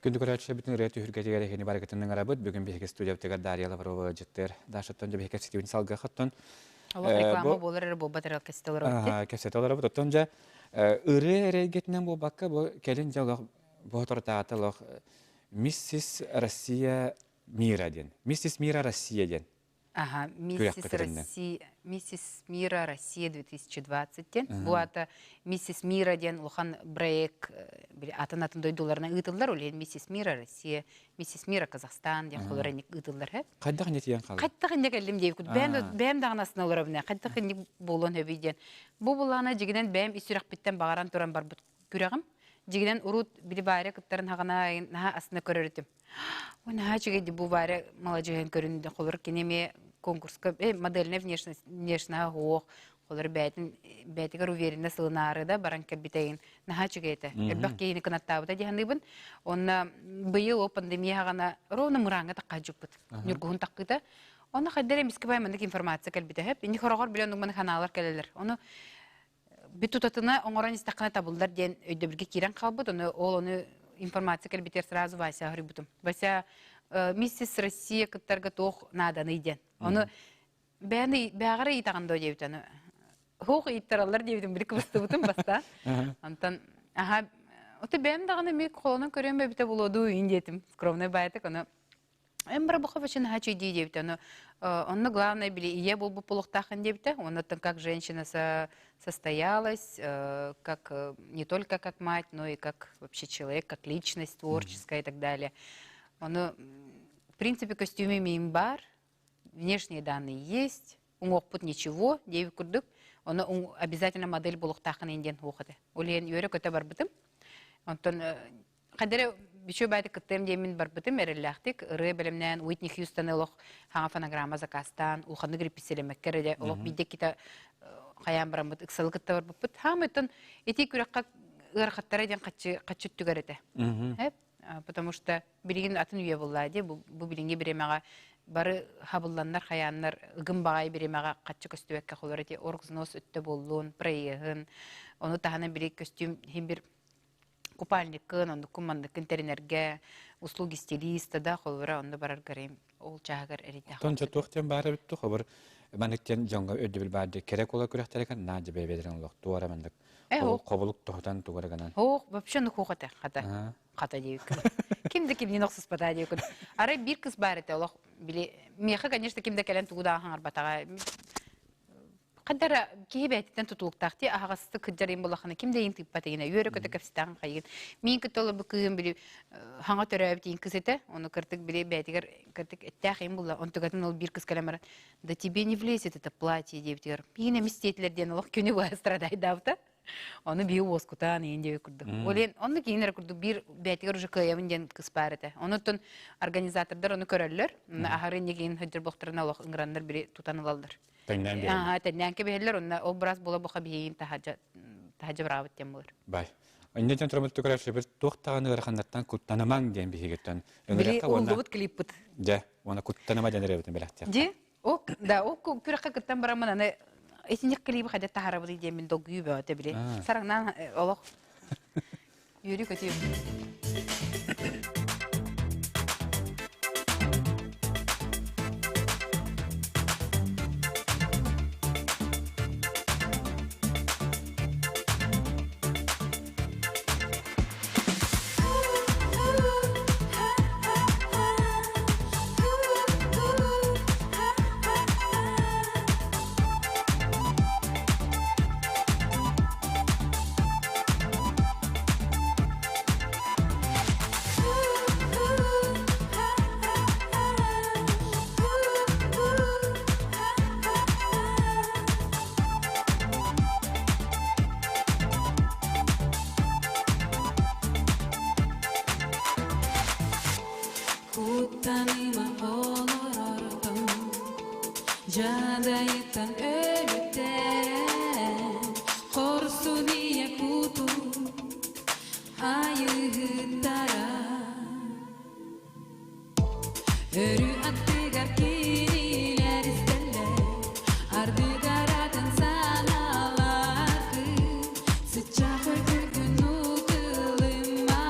Күндү көрөөччүлэрбитин ырыа түһүлгэтигэр эһигини барыгытын ыҥырабыт. Бүгүн биһиги студиябытыгар Дарья Лаврова ыалдьыттыыр. Дашаттан дьэ биһиги кэпсэтиибин салгыахыттан. Олох реклама буолар эрэ буолбат эрэ кэпсэтэ олоробут. Кэпсэтэ олоробут. Оттон дьэ ырыа эрэ эйгэтинэн буолбакка бу кэлин дьэ олох бу олох Миссис Россия Мира диэн. Миссис Мира Россия диэн. Ага, Миссис Россия, Миссис Мира Россия 2020 диэн. Бу ата Миссис Мира диэн улахан проект атын-атын дойдуларына ыытыллар. Ол Миссис Мира Россия, Миссис Мира Казахстан диэн холор ыытыллар. Хайдах инне тиийэн хаалла? Хайдах инне кэллим диэбиккит. Бэйэм бэйэм даҕаны астына олоробун. Хайдах инник буолуон сөбүй диэн. Бу булаана дьигинэн бэйэм ис сүрэхпиттэн баҕаран туран барбыт күрэҕим. Дьигинэн урут били Варя кыттарын хаҕына наһаа астына көрөр этим. Ой, наһаа үчүгэй бу Варя маладьыһын көрүндэ холор кини эмиэ конкурска модельная внешность внешнаһа суох холор бэйэтин бэйэтигэр уверенно сылынаары да баран кэлбитэйин наһаа үчүгэй этэ. Элбэх киһини кынаттаабыта дии саныыбын. Онно быйыл ол пандемия хаҕана ровно мырааҥҥа таххаһдьыппыт. Ньургуһун таххыта. Онно хайдах эмискэ бай маннык информация кэлбитэ. Хэп инни хороҕор билэн оннук ханаалар кэлэлэр. Ону бүт тутатына оҥорон истэххинэ табыллар диэн өйдөбүлгэ киирэн хаалбыт. Ону ол ону информация кэлбитигэр сразу Вася хоруйбутум. Вася миссис Россия кыттарга туох нааданый диэн. Ону бэйэни бэҕэрэ ыйытаҕын доо диэбит аны. Хуох ыйыттараллар диэбитим били кыбыстыбытым баста. Онтон аха ото бэйэм даҕаны эмиэ холонон көрүөм эбитэ буолуо дуу иин диэтим. Скромный баайтык ону Эмбра очень хочу диэбитэ. Ону онно главное били ийэ буолбут буолуохтааххын диэбитэ. Оннуттан как женщина состоялась, как не только как мать, но и как вообще человек, как личность творческая и так далее. Ону, в принципе, костюме имеем бар, внешние данные есть, уҥуохпут ничего, диэбит курдук. Ону обязательно модель буолуохтааххын индиэн хуохата. Ол иһин үөрэ-көтө барбытым. Онтон Хадара бичү баайты кыттыам диэммин барбытым эрэллээхтик ырыа бэлэмнээн Уитни Хьюстоны олох хаҥа фонограмма заказтаан улаханнык репетициялэммэккэ эрэ олох биирдэ иккитэ хайаан бараммыт ыксалы кытта барбыппыт. Хаамыттан ити күрэххэ ыарахаттара диэн хаччы хаччы өттүгэр этэ. Потому что билигин атын үйэ буллаа дии бу билиҥҥи бириэмэҕэ бары хабылланнар хайааннар ыгым баҕайы бириэмэҕэ хаччы көстүбэккэ холор эти оргзнос өттө буоллун проеһын ону таһынан били көстүүм иһин бир купальниккын, оннуккун-манныккын тэринэргэ, услуги стилиста да, холобура, онно бараргар ол чааһыгар эрийдэх. Тон туох диэн баара бүттү, хобур маннык диэн дьоҥҥо өйдөбүл баар дии кэрэ кула күрэхтэригэр наа дьэбэбэлэрин олох туора маннык хобулук тоһутан тугара гынан. Хоох, вообще ну хоох этэ, хата. Хата диэбиккин. Ким да кимнин охсуспата диэбиккин. Арай биир кыс баар этэ олох били миэхэ, конечно, ким да кэлэн тугу да хаҥарбатаҕа. Хадара киһи бэйэтиттэн тутулуктаах дии аһаҕастык кырдьарыйын булахына ким да иин тыыппат игинэ үөрэ-көтө кэпсэтэҕин хайыгын миин кытта олорбут кыыһым били хаҥа төрөөбүт иин кыс этэ ону кырдык били бэйэтигэр кырдык эттээх иин булла онтугатын ол биир кыс кэлэн баран да тебе не влезет это платье диэбитигэр миин эмис диэтилэр диэн олох күнү быһа страдайдаабыта ону биһи уоскутаан иин диэбит курдук ол иһин оннук иин эрэ курдук биир бэйэтигэр уже кыайабын диэн кыс баар этэ онуттан организатордар ону көрөллөр аһары инники сылдьар буолтарына олох ыҥыраннар били тутан ылаллар. Тэҥнээн биэрэллэр. Аха, тэҥнээн кэбиһэллэр, онно ол быраас буола буха биһиин таһадьа таһадьа быраабыт диэн буолар. Бай. Инньэ диэн тураммыт көрөөччүлэрбит туох даҕаны ыараханнартан куттанымаҥ диэн биһигиттэн Били ыҥырыахха уонна уһуллубут клиппыт. Дьэ, уонна куттаныма диэн ырыабытын бэлэхтиэххэ. Дьи, ол да, ол күрэххэ кыттан бараммын аны итинник клиби хайда таһаарабытый диэн мин долгуйуу бөҕөтө били. Сараңнаан олох үөрүү-көтүү. Куттаныма олорордум, Жадайыттан өлүктэн, Хорсун ийэ куту айыһыттара. Өрүү аттыгар кинилэр истэллэр, Ардыгар атын санааларгы, Сыччах өтүргүн утулума.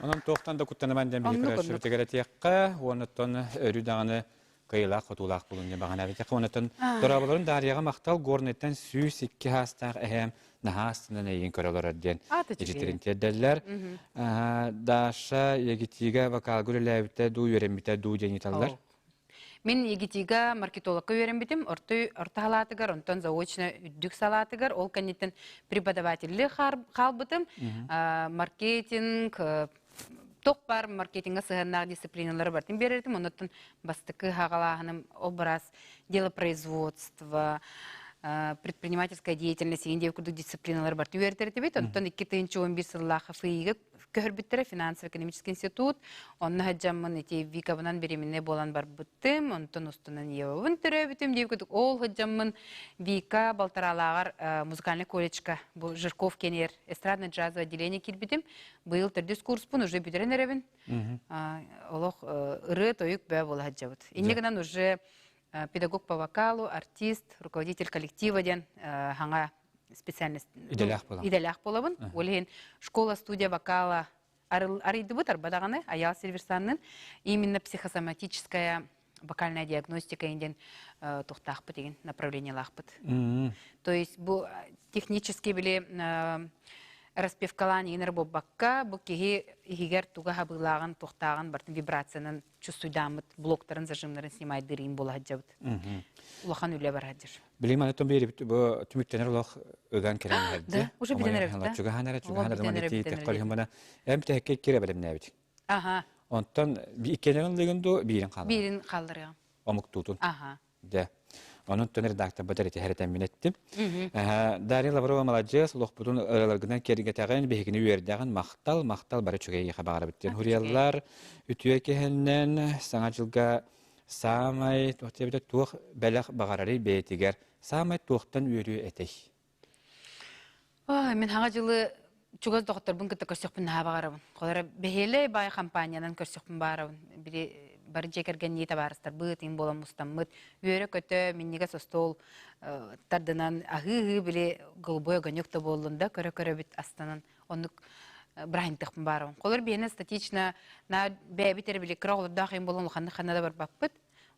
Онон туохтан да куттаныман диэн биһи Оннук, оннук. көрөөччүбүтүгэр этиэххэ, уоннаттан өрүү даҕаны кыайыылаах-хотуулаах булун диэн баҕана эбитэххэ. Уоннаттан дорооболорун Дарьяҕа махтал Горнайтан 102 саастаах эһээм наһаа астынан эйигин көрө олорор диэн Аата үчүгэй. ичитирин тиэрдэллэр. Даша Егитига вокалга үлэлээбитэ дуу, үөрэммитэ дуу диэн ыйыталлар. Мин ЕГТИга маркетологка үөрэммитим, орто, орто салаатыгар, онтон заочно үрдүк салаатыгар, ол кэнниттэн преподавателли хаалбытым. Маркетинг, туох баар маркетинга сыһыаннаах дисциплиналары бартын биэрэртим. Оннуттан бастакы хаҕалааһыным образ делопроизводство, предпринимательская деятельность иин диэки курдук дисциплиналары барты үөрэтэртибит. Онтон 2011 сыллаах ФИИга көһөрбүттэрэ финансово-экономический институт. Онно сылдьаммын ити Викабынан беременная буолан барбыттым. Онтон устунан Евабын төрөөбүтүм диэбит курдук ол сылдьаммын Вика балтараалааҕар музыкальный колледжка бу Жирков кенер эстрадно-джазовое отделение киирбитим. Быйыл төрдүс курспун уже бүтэрэн эрэбин. Олох ырыа-тойук бөө буола сылдьабыт. Инньэ гынан уже педагог по вокалу, артист, руководитель коллектива диэн хаҥа специальность идэлээх буолабын. Идэлээх буолабын. Ол иһин школа-студия вокала арыйдыбыт арба даҕаны Аял Сильверсаннын именно психосоматическая вокальная диагностика диэн тухтаахпыт деген направлениелаахпыт. То есть бу технически били распевкалаан иҥэр буолбакка, бу киһи иһигэр туга хабыылааҕын, тухтааҕын бартын вибрациянан чувствуйдааммыт блоктарын, зажимнарын снимайдыыр буола сылдьабыт. Улахан үлэ бар сылдьар. Билим аны биэрибит бу түмүктэнэр олох ыган кэлэн иһэрди. Да, уже бүтэн эрэбит да. Чугаһан эрэ, чугаһан эрэ маны тиийтэххэ мана эм тэһэккэ кире бэлэмнээбит. Аха. Онтон иккенерин лыгын ду биирин хааллар. Биирин хаалларыам. Омуктуутун. Аха. Дэ. Онон тон редакторбар этиһэр эттим. Дарья Лаврова маладьыас, олохпутун ыраларгынан киэргэтэҕин, биһигини үөрдэҕин, махтал, махтал бары үчүгэй баҕарабыт диэн хуруйаллар. Үтүө киһиннэн саҥа дьылга саамай туох диэбитэ туох бэлэх баҕарарый бэйэтигэр саамай туохтан үөрүү этэй? Ой, мин хаҥа дьылы чугас доҕотторбун кытта көрсөхпүн наһаа баҕарабын. Холоро бэһиэлэй баай компаниянан көрсөхпүн баарабын. Били бары дьиэ кэргэннии табаарыстарбыт, иҥ буолан мустаммыт, үөрэ-көтө, минньигэс остуол тардынан аһыы-аһыы били голубой огонек да буоллун да көрө-көрөбүт астанан оннук бырааһынтыахпын баарабын. Холор биһиэнэ статично на бэйэбит эрэ били кыра оҕолордоох иҥ буолан улаханнык ханна да барбаппыт.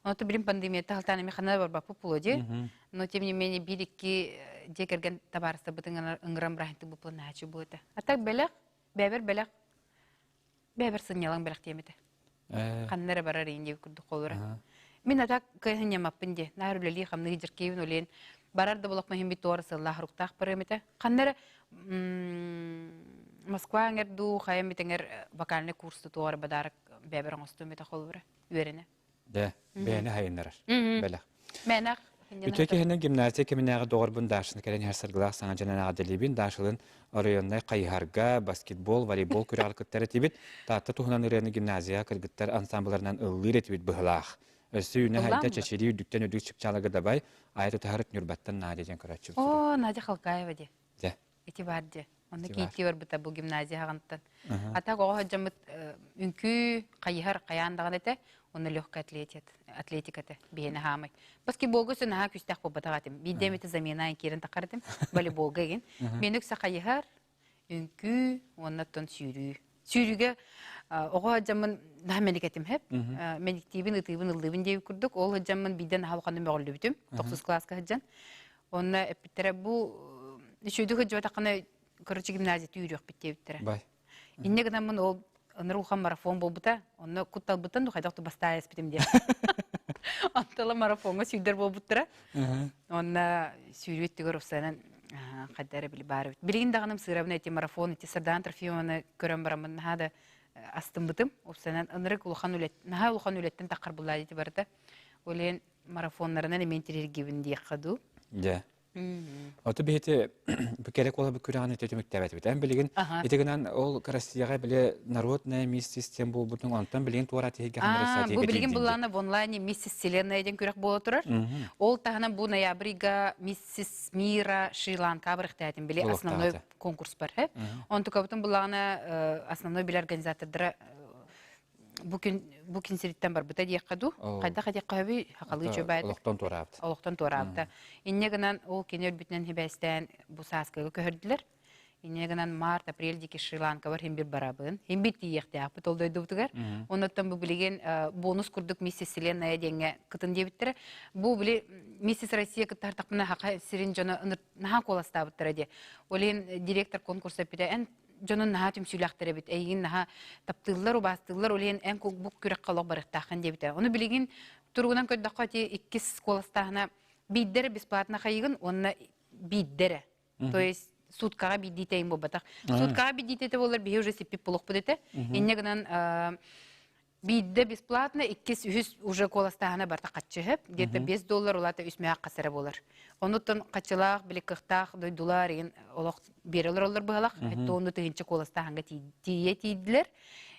Онто билим пандемията халтаан эмиэ ханна да барбаппыт буолуо дии. Но тем не менее биир-икки дьиэ кэргэн табаарыстарбытын ыҥыран бырааһынтык бу наһааччы буолуо этэ. А так бэлэх, бэйэбэр бэлэх, бэйэбэр сынньалаҥ бэлэх диэм этэ. Ханна эрэ барар иин диэбит курдук холура. Мин а так кыһынньамаппын диэ. Наар үлэлии хамныы дьиркиибин олен барар да болохпун иһин бит туора сыллаах руктаах барыам этэ. Ханна эрэ Москва эҥэр дуу, хайа эмит эҥэр вокальный курс туора бадарак бэйэбэр оҥостуом этэ холобура үөрэнэ. Дэ, бэйэни хайыннарар. Бэлэх. Мэнэх. Үтүө киһинэн гимназия кэминээҕи доҕорбун Дашаны кэлэн иһэр саргылаах саҥа дьонун эҕэрдэлиибин. Дашалын оройуоннай хайыһарга, баскетбол, волейбол күрэҕэр кыттар этибит. Таатта туһунан ырыаны гимназияҕа кыргыттар ансамбларынан ыллыыр этибит быһылаах. Өссө үүнэ хайда чэчирии үрдүктэн үрдүк чыпчааларга дабай, айа тутаһар Ньурбаттан Надя диэн көрөөччүбүт. О, Надя Халкаева дии. Дьэ. Ити бар дии. Онно кииттии барбыта бу гимназия хаҕынтан. А так оҕо сылдьаммыт үҥкүү, хайыһар хайаан даҕаны этэ, онно легкая атлетика этэ, биһиэнэ хаамай. Баскетболга өссө наһаа күүстээх буолбатах этим. Биирдэ эмитэ замена киирэн таххар этим, волейболга игин. Мен үксэ хайыһар, үҥкүү уонна оттон сүүрүү. Сүүрүүгэ оҕо сылдьаммын наһаа мэник этим хэп. Мэниктиибин, ытыыбын, ыллыыбын диэбит курдук. Ол сылдьаммын биирдэ наһаа улаханнык мөҕүллүбүтүм. Тохсус кылааска сылдьан. Онно эппиттэрэ бу үчүгэйдик сылдьыбатаххына короче гимназия түүрүөхпүт диэбиттэрэ. Бай. Инньэ гынаммын ол ынырык улахан марафон буолбута. Онно кутталбыттан да хайдах бастаай эспитим диэн. Онтон марафоҥҥа сүүрдэр буолбуттара. Онно сүүрүү өттүгэр уфсанан хайда эрэ били баар эбит. Билигин даҕаным сыырабын эти марафон ити Сардаана Трофимованы көрөн бараммын наһаа да астыммытым. Уфсанан ынырык улахан үлэт наһаа улахан үлэттэн таххар буллаа дии барыта. Ол иһин марафоннарынан эмиэ интириэргибин диэххэ дуу. Дьэ. Ото биһити бу керек ола бу күрэҕин ити түмүктээбэтибит. Эн билигин ити гынан ол Россияҕа били народная миссис тем буолбутун онтон билигин туора тиһигэ А, бу билигин буллаана в онлайне миссис Вселенная диэн күрэх буола турар. Ол таһынан бу ноябрьга миссис Мира Шри-Ланка барыхтаатым били основной конкурс бар. Онтукабытын буллаана основной били организатордара бу күн бу күн сириттэн барбыта диэххэ дуу хайдах диэххэ сөбүй хахалыы чөбөөт олохтон туораабыт олохтон туораабыта инньэ гынан ол кини өлбүтүнэн хибээстээн бу сааскыга көһөрдүлэр. Инньэ гынан март, апрель диэки Шри-Ланкабар иһин бир барабын. Иһин бир тиийиэхтээхпит ол дойдубутугар. Оннуттан бу билигин бонус курдук Миссис Вселенная диэҥҥэ кытын диэбиттэрэ. Бу били Миссис Россия кыттаһартахпына хаха сирин дьоно наһаа куоластаабыттара диэ. Ол иһин директор конкурса эппитэ эн дьонун наһаа түмсүүлээхтэр эбит, эйигин наһаа таптыыллар, убаастыыллар, ол иһин эн бу күрэххэ олох барыахтааххын диэбитэ. Ону билигин туругунан көрдөххө ити иккис куоластааһына биирдэрэ бесплатно хайыгын уонна биирдэрэ. То есть суткаҕа биирдии тэйин буолбатах. Суткаҕа биирдии этэ буоллар биһи уже сиппит булуохпут этэ. Инньэ гынан биирдэ бесплатно, иккис, үһүс уже куоластааһына барта хаччы где-то 5 доллар улаата үс мөһөх хасара буолар. Онуттан хаччылаах, били кыахтаах дойдулар игин олох биэрэ олороллор быһалах, тоонну тыһынча куоластааһынга тиийэ тиийдилэр.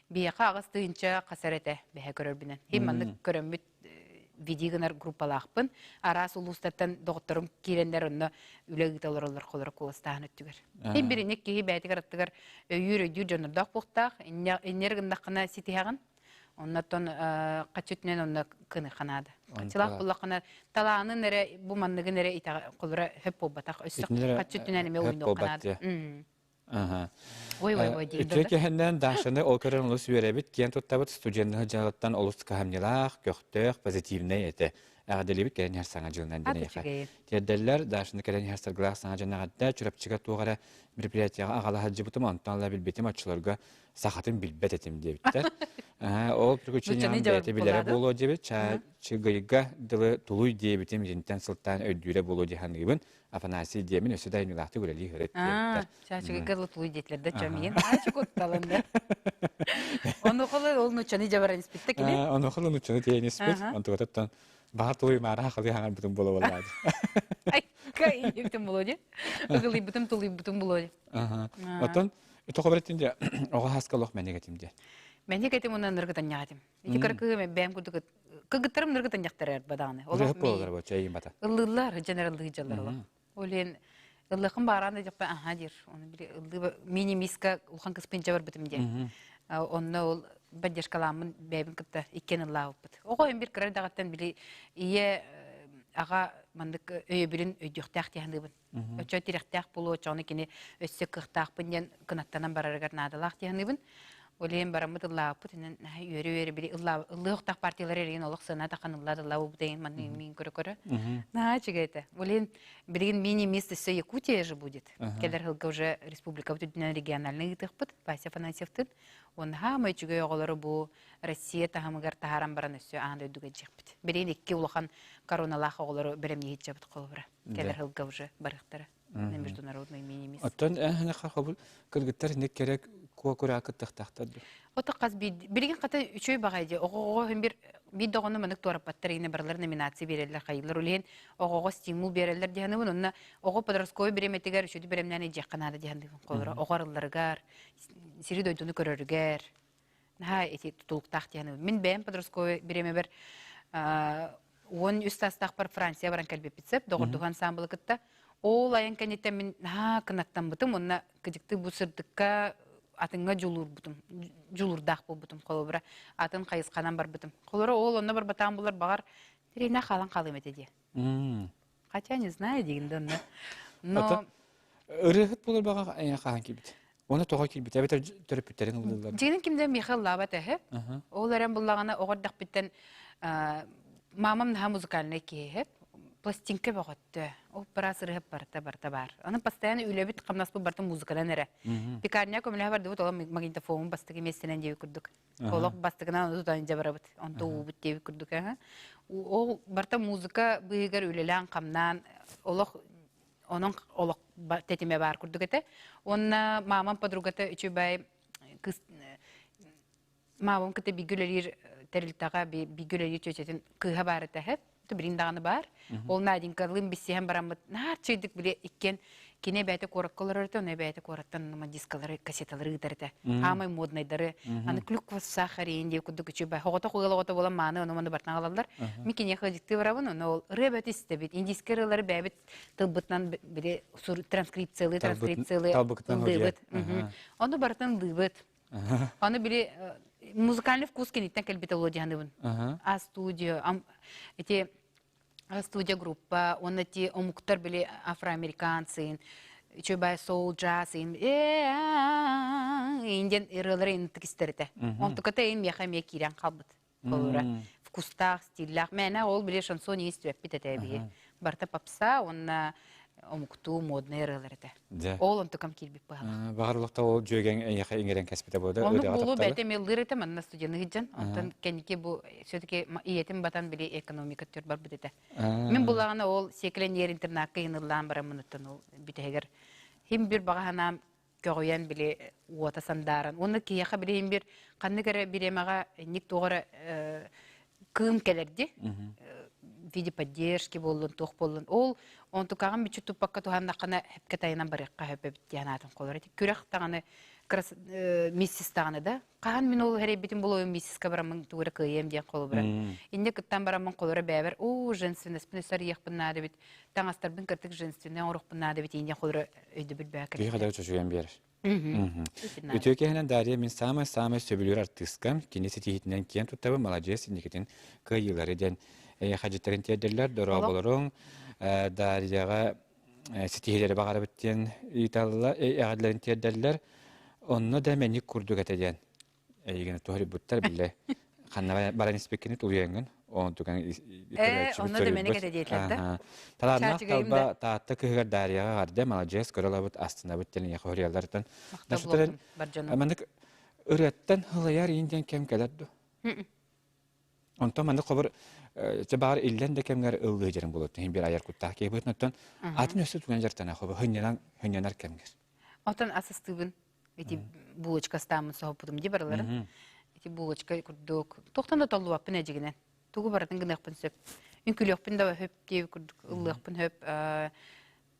Биһиэхэ аҕыс тыһынча хасар этэ бэһэ көрөрбүнэн. Хим маннык көрөммүт види гынар группалаахпын. Араас улуустартан доҕотторум киирэннэр онно үлэ ыыта олороллор холоро куоластааһын өттүгэр. Хим биринник киһи бэйэтигэр аттыгар өйүүр өйдүүр дьоннордоох буохтаах. Иннер гыннаххына ситиһэҕин. Оннотон хаччытынан онно кыныха наада. Хаччылаах буллаххына талаанын эрэ бу манныгын эрэ итэҕэ холоро хөп буолбатах. Өссө хаччытынан эмиэ ойнуохха наада. Ой, ой, ой, Үтүө кэһэннэн Дашаны ол көрөн олус үөрэбит, киэн туттабыт студенныһы дьыалаттан олус кыһамньылаах, көхтөөх, позитивнай этэ. Эҕэрдэлиибит кэлэн иһэр саҥа дьылынан диэн эйиэхэ. Тиэрдэллэр, Дашаны кэлэн иһэр саргылаах саҥа дьон эҕэрдэ, Чурапчыга туох эрэ мероприятиеҕа аҕала сылдьыбытым, онтон ыла билбитим, оччолорго сахатын билбэт этим диэбиттэр. Ол приключениям бэйэтэ билэрэ буолуо диэбит, чыгыйга дылы тулуй диэбитим итинтэн сылтаан өйдүүрэ буолуо дии саныыбын. Афанасий диэмин өссө да айымньылаахтык үлэлии сырыт диэбиттэр. Чаачыгыга лутулуй диэтилэр да чомиин. Аачы кутталын да. Онухолы ол нуччаны жабаран испитте кини. Онухолы нуччаны тиэйэн испит. Онтугатыттан баһар тулуй маара хахалыы хаҥарбытым буола буоллаады. Айка иибитим буолуо дии. Ыгылыйбытым тулуйбутум буолуо дии. Оттон тоҕо бэртин дьэ оҕо хаска олох мэник этим дии. Мэник этим уонна ныргытанньаҕа этим. Ити кыра кыһым бэйэм курдук кыргыттарым ныргытанньахтар бадаҕаны. Олох буолар бу чэйин бата. Ыллыыллар, дьэнэр ыллыыдьаллар олох. Ол иһин ыллыахым бааран да дьаппа аха диир. Оны били ыллыы мини-миска улахан кыспын барбытым диэн. Онно ол поддержкалааммын бэйэбин кытта иккиэн ыллаабыппыт. Оҕо иһин бир кыра даҕаттан били ийэ аҕа маннык өйөбүлүн өйдүөхтээх дии саныыбын. Оччо тирэхтээх буолуо, оччоҕуна кини өссө кыахтаахпын диэн кынаттанан барарыгар наадалаах дии саныыбын. Ол иһин бараммыт ыллаабыппыт, инэн үөрэ-үөрэ били ыллыахтаах партиялар эригин олох сыана тахан ыллаа ыллаа буутайын манны миин көрө-көрө. Наһаа үчүгэй этэ. Ол иһин билигин мини-мисс өссө Якутия же будет. Кэлэр сылга уже республикабыт үрдүнэн региональный ыытыахпыт Вася Афанасьевтын. Уонна хаамай үчүгэй оҕолору бу Россия таһымыгар таһааран баран өссө аан дойдуга дьиэхпит. Билигин икки улахан короналаах оҕолору бэлэмниэһиччэбит холобура. Кэлэр сылга уже барыахтара на международный мини-мисс. Оттон эһэнэхэ хобул кыргыттар инник керек куо кура кыттыхтаахтар ду. Ото хас билигин хата үчүгэй баҕай дии оҕоҕо иһин бир биир доҕону манык туораппаттар иһинэ барылар номинация биэрэллэр хайыылар улиһин оҕоҕо стимул биэрэллэр дии саныыбын онно оҕо подростковый бириэмэтигэр үчүгэй бэлэмнээн илдьиэххэ наада дии саныыбын холоро оҕо арылларыгар сири дойдуну көрөрүгэр наһаа ити тутулуктаах дии саныыбын мин бэйэм подростковый бириэмэбэр 13 саастаахпар Франция баран кэлбиппит сөп доҕордуһу ансаамбылы кытта ол айан кэнниттэн мин наһаа кынаттаммытым уонна кыдьыктыы бу сырдыкка атыҥҥа дьулуурбутум дьулуурдаах буолбутум холобура атын хайысханан барбытым холоро ол онно барбатаан булар баҕар тиринэ хаалан хаалыам этэ диэ хотя не знаю дигин да онно но ырыаһыт буолар баҕа хаһан киирбит Оны тоҕо киирбит эбэтэр төрөппүттэрин ыллыыллар. Дьиҥин кимдэ миэхэ ыллаабат эһэ. Ол эрэн буллаҕына оҕо эрдэхпиттэн мамам наһаа музыкальнай киһи пластинка бөҕөттө. Ол бара сырыһып барыта барыта баар. Аны постоянно үлэбит хамнаспыт барыта музыканан эрэ. Пекарня көмөлөһө бардыбыт ол магнитофонун бастакы миэстэнэн диэбит курдук. Олох бастакынан тутан дьабарабыт. Онто уубут диэбит курдук. Ол барыта музыка быыһыгар үлэлээн хамнаан олох онон олох тэтимэ баар курдук этэ. Уонна мамам подругата үчүгэй кыс мамам кытта бииргэ үлэлиир тэрилтэҕэ бииргэ үлэлиир чүөчэтин кыыһа баар этэ билин даҕаны баар. Ол Наденькалыын билсиһэн бараммыт наар чыйдык били иккиэн кини эбээтэ куоракка олорор этэ, ону эбээтэ куораттан дискалары, кассеталары ыытар этэ. Аамай моднайдары, аны клюква с сахарин диye курдук үчүгэй оҕото ыал оҕото буолан мааны ону маны бартан аҕалаллар. Мин киниэхэ ыдьыктыы барабын, ону ол ырыа бэт истэбит, индийскэй ырыалары бэйэбит тылбытынан били транскрипциялыы транскрипциялыы ыллыыбыт. Ону барытын ыллыыбыт. Ону били музыкальный вкус киниттэн кэлбитэ буолуо дии саныыбын. А студия, эти студия группа, уонна ти омуктар били афроамериканцын. Үчүгэй баай соул джаз ин индиан ырыалары интик истэр этэ. Онтуката ин миэхэ эмиэ киирэн хаалбыт. Холура вкустаах, стиллээх. Мээнэ ол били шансон истибэппит этэ биһи. Барыта попса уонна омуктуу модный ырыалар этэ. Ол онтукам киирбит быһалаах. Баҕар ол дьүөгэҥ эйиэхэ иҥэрэн кэспитэ буолда. Оннук буолуо бэйэтэ эмиэ этэ манна студены сылдьан. Онтон кэнники бу все-таки ийэтин батан били экономика түр барбыт этэ. Мин буллаҕына ол сиэкилэн интернакка ыйыныллаан бараммыныттан ол бүтэһигэр хим бир баҕа санаам көҕүйэн били уота сандааран уонна киһиэхэ били хим бир ханнык эрэ бириэмэҕэ инник туох эрэ кыым кэлэрди в виде поддержки буоллун туох буоллун ол онтукаҕын мүччү туппакка туһаннаххына хэпкэ тайынан барыахха сөп эбит диэн аатын холор ити күрэх даҕаны миссис даҕаны да хаһан мин ол эрэйбитин булуом миссиска бараммын тугу эрэ кыайыам диэн холобура инньэ кыттан бараммын холоро бэйэбэр оо женственностьпын өссө арыйыахпын наада эбит таҥастарбын кырдык женственнэй оҥоруохпун наада эбит инньэ холоро өйдөбүл бээ Киһи хадары чочуйан биэрэр. Үтүө киһинэн Дарья мин саамай-саамай сөбүлүүр артыыскам, кини ситиһиитинэн киэн туттабын, маладьыас инникитин кыайыылары диэн эйэхэ тиэрдэллэр, дорооболоруҥ, Дарьяҕа ситиһиилэри баҕарабыт диэн ыйыталлар, эҕэрдэлэрин тиэрдэллэр. Онно да мэник курдук этэ диэн эйигин туһарыйбыттар биллэ. Ханна баран испиккини тулуйаҥҥын, онтукан Онно да мэник этэ диэтилэр да. Талааннаах талба Таатта кыһыгар Дарьяҕа эҕэрдэ, маладьыас, көрө ылабыт, астынабыт диэн эйиэхэ хоруйаллартан. Маннык ырыаттан ылайар иин диэн кэм кэлэр дуо? Онтон маннык хобур чэ баҕар иллэн да кэмҥэр ыллыы дьарым буолуо иһин биир айар куттаах киһи быһыытынан оттон атын өссө туган дьарыктана хобу хынньанан хынньанар кэмҥэр. Оттон асыстыыбын ити булочка астааммын соһуппутум дии барыларын. Ити булочка курдук туохтан да толлубаппын эдьигинэн. Тугу барытын гыныахпын сөп. Үҥкүлүөхпүн да хөп диэби курдук ыллыахпын хөп.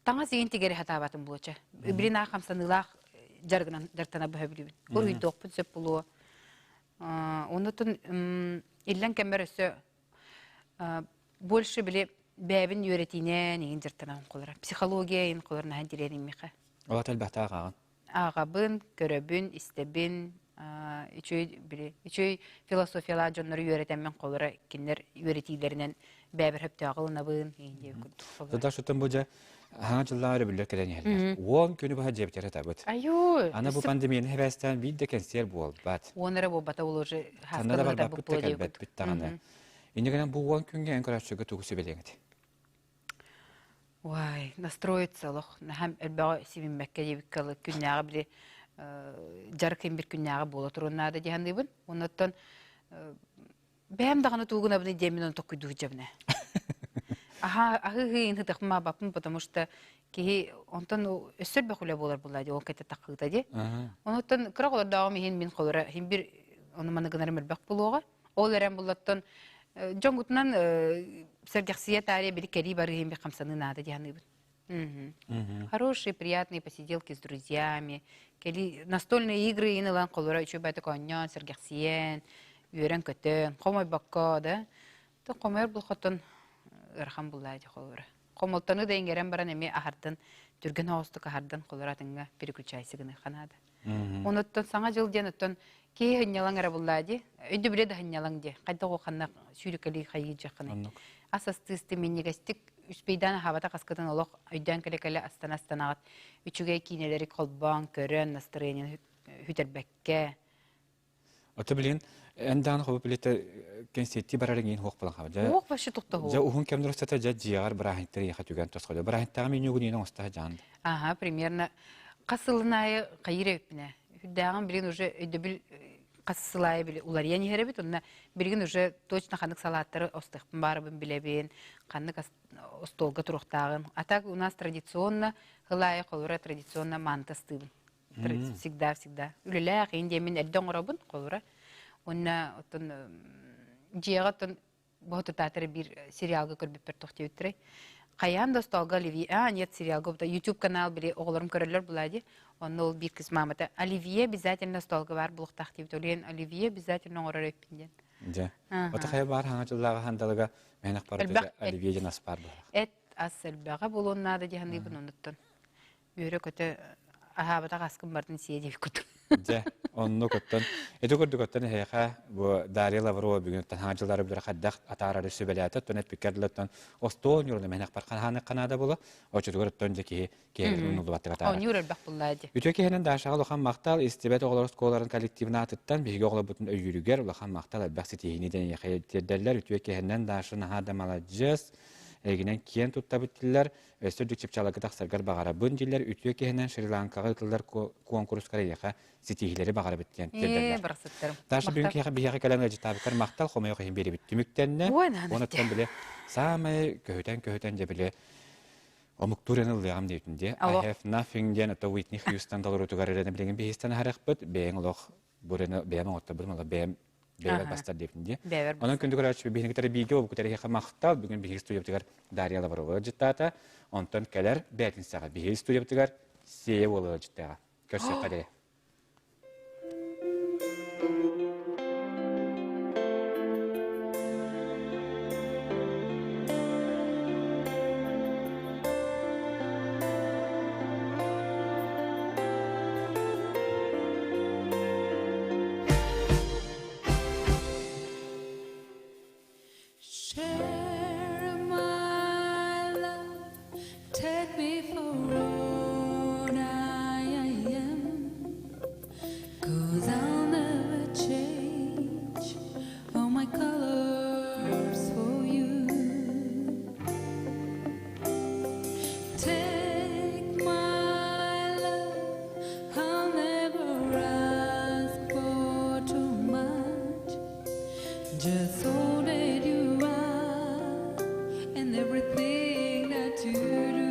Таҥас иин тигери хатаабатым буоча. Билин аа хамсаныылаах дьарыгынан дьарыктана быһа билибин. Уруйдуохпун сөп булуо. Онутун иллэн кэммэр өссө больше били бэйэбин үөрэтиинэн иһин дьарыктанан холора. Психология иһин холор наһан тириэрин миэхэ. Олат элбэхтэ ааҕаҕын. Ааҕабын, көрөбүн, истэбин, үчүгэй били үчүгэй философиялаах дьоннору үөрэтэммин холоро кинилэр үөрэтиилэринэн бэйэбэр сөптөөх ылынабын иһин диэбит курдук холоро. Туда шутан бу дьэ Хаҥа дьыллаах өрөбүллэр кэлэн иһэллэр. 10 күнү быһа дьиэбитигэр ытабыт. Айуу! Аны бу пандемияны хэбээстээн биир да кэнсиэр буолбат. Уон эрэ буолбата ол уже Ханна да барбаппыт да кэлбэппит даҕаны. Инньэ гынан бу 10 күҥҥэ эн көрөөччүгэ тугу сүбэлиэҥ этэй? Ой, настроиться олох. Наһаа элбэҕи сибиммэккэ диэбиккэ ылы күннээҕи били дьарык ким бир күннээҕи буола туруон наада дии саныыбын. Оннуттан Бэйэм даҕаны туугунабын диэммин ону токкуйдуу сылдьабын ээ. Аһаа аһыы-һыы ыһытахпын маабаппын, потому что киһи онтон өссө элбэх үлэ буолар буолла дии, ол кэтэ таххыыта дии. Онуттан кыра оҕолордооҕум иһин мин холура иһин бир ону маны гынарым элбэх буолуоҕа. Ол эрэн буллаттан дьоҥгутунан сэргэхсийэ таарыйа били кэлии барыы иһин бир хамсаныы наада дии саныыбын. Хорошие, приятные посиделки с друзьями. Кэли настольные игры иин ылан холура үчүгэй оонньоон, сэргэхсийэн, үөрэн-көтөн, хомойбокко да. То хомойор булхоттон ыарахан буллаа дии холура. Хомолтону да иҥэрэн баран эмиэ аһардан, түргэн оҕустук аһардан холура атыҥҥа переключайся гыныахха наада. Онуттан саҥа дьыл диэн оттон киһи һынньалаҥ эрэ буллаа дии. Өйдөбүлэ да һынньалаҥ дии. Хайдах ол ханна сүүрүкэлии хайыы Ас астыысты минньигэстик үспейдаан аһаабатах аскытын олох өйдөөн кэлэ-кэлэ астана-астанаҕыт үчүгэй киинэлэри холбоон көрөн настроениены хүтэрбэккэ Ото билин эн даҕаны хобу билете кэнсиэттии барар иҥиин хуох булан хаба. Дьэ Уох вообще тухтаһу. Дьэ уһун кэмнэр устата дьэ дьиэҕэр бырааһынньыктар ийэхэ түгэн тосхойдо. Бырааһынньыктааҕы менюгун иин оҥостоһо дьаан. Ага, примерно хас сылын аайы хайыр эбиппинэ. Үрдээҕин билин уже өйдөбүл хас сыл аайы били уларыйан иһэр эбит. Онно билигин уже точно ханнык салааттары остуохпун баарыбын билэбин, ханнык остуолга туруохтааҕын. А так у нас традиционно сыл аайы холура традиционно манты астыыбын. Всегда, всегда. Үлэлээх иин диэммин эрдэ оҥоробун, холура. Уонна оттон дьиэҕэ оттон боһутутаатары биир сериалга көрбүппэр туох диэбиттэрэй. Хайаан да остуолга Оливье, а нет, сериалга YouTube канал били оҕолорум көрөллөр булаа дии. Онно ол биир кыыс маамата Оливье обязательно остуолга баар буолуохтаах диэбит. Ол Оливье обязательно оҥорор эппин диэн. Дьэ. Ото хайа баар хаҥа дьыллааҕы хандалыга мэнэх барыта Оливье диэн ас баар буолар. Эт ас элбэҕэ буолуон наада дии саныыбын онуттан. Үөрэ-көтө аһаабатах аскын бардын сиэ диэбит курдук. Дьэ. Оннук оттон ити курдук оттон эһиэхэ бу Дарья Лаврова бүгүн оттон хаҥа дьыллары билэр хайдах атаарары сүбэлээтэ оттон эппиккэр дылы оттон остуол ньуурун эмэнэхпэр ханааны ханаада була оччотугар оттон дьэ киһи киһи унуллубаттык атаарар. Оонньуур элбэх буллаа дии. Үтүө киһинэн Дашаҕа улахан махтал истибэт оҕолор оскуолаларын коллективын аатыттан биһиги оҕолорбутун өйүүрүгэр улахан махтал элбэх ситиһиини дэниэхэ тиэрдэллэр. Үтүө киһинэн Даша наһаа да маладьыас, эйигинэн киэн туттабыт дииллэр. Өссө үрдүк чыпчааларга тахсаргар баҕарабын дииллэр. Үтүө киһинэн Шри-Ланкаҕа ыытыллар куонкуруска эйиэхэ ситиһиилэри баҕарабыт диэн Ээ, тиэрдэллэр. барахсаттарым. Даша бүгүн Махтал. киһиэхэ биһиэхэ кэлэн ыалдьыттаабыккар махтал, хомойуох иһин биэрибит түмүктэннэ. Ой, наһаа Онуттан били саамай көһүтэн-көһүтэн дьэ били омуктуур эн ыллыаҕым диэбитин дии. I Олох. have nothing диэн это Уитни Хьюстон толоруутугар эрэнэ билигин биһистэн аһарыахпыт. Бэйэҥ олох бу эрэнэ бэйэм оҥотторбутум олох бэйэм бэйэбэр Аха. бастар диэбитин дии. Бэйэбэр Онон бастар. күндү көрөөччү биһиги кытары бииргэ буолбут эриэхэ махтал. Бүгүн биһиги студиябытыгар Дарья Лаврова ыалдьыттаата. Онтон кэлэр бээтинсэҕэ биһиги студиябытыгар Сиэйэ уола ыалдьыттааҕа. Көрсүөххэ диэри. Share my love, take me for all I am. 'Cause I'll never change all my colors for you. Take my love, I'll never ask for too much. Just all that you are and everything that you do.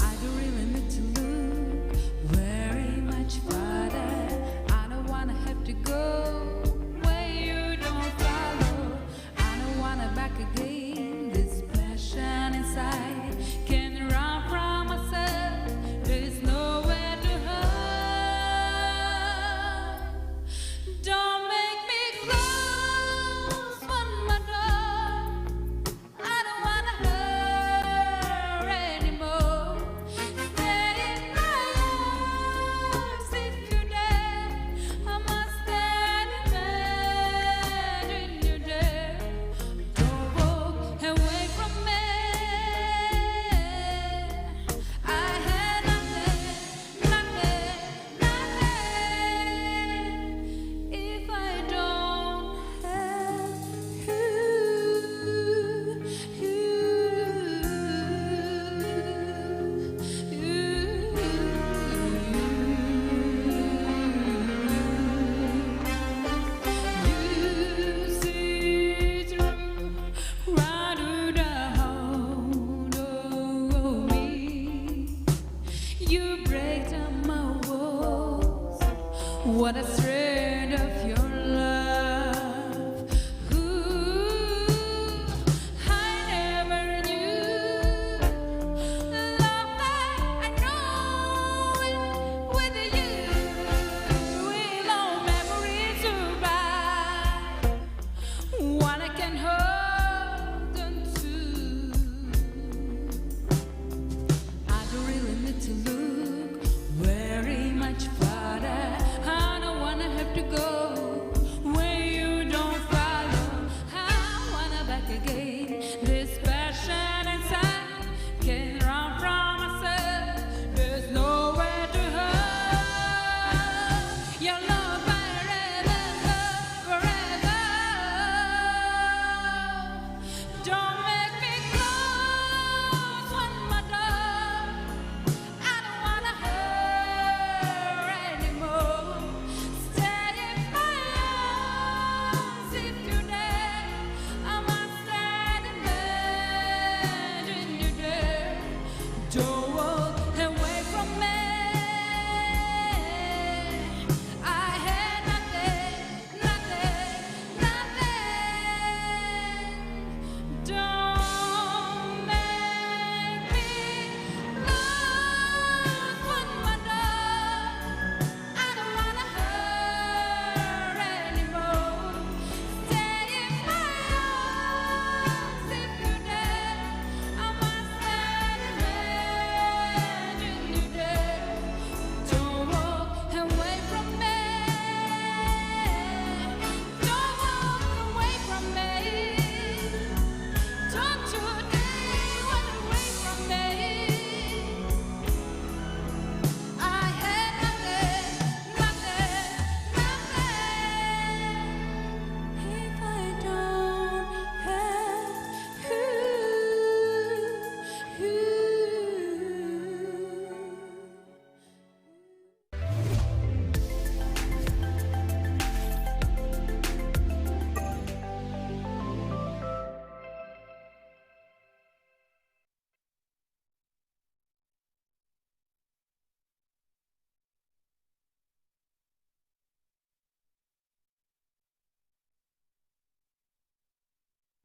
I don't really need to look very much farther. I don't wanna have to go where you don't follow. I don't wanna back again. This passion inside can run from myself. There's nowhere to hide. Don't make me close one more door. I don't wanna hurt anymore. Stay in my arms if you dare. I must stand imagine you dare. Don't walk away from me. I had nothing, nothing, nothing. If I don't have you, you, you see through right to the heart of me. You break down my walls. What a thread of your love. Ooh, I never knew love like I know it with you. Will all memories survive? What I can hold on to. I don't really need to look very much farther. I don't wanna have to go where you don't follow. I wanna back again. This passion inside can run from myself. There's nowhere to hide. Your love I remember forever. Don't make me close one more door. I don't wanna hurt anymore. Stay in my arms if you dare. I must stand imagine you dare. Don't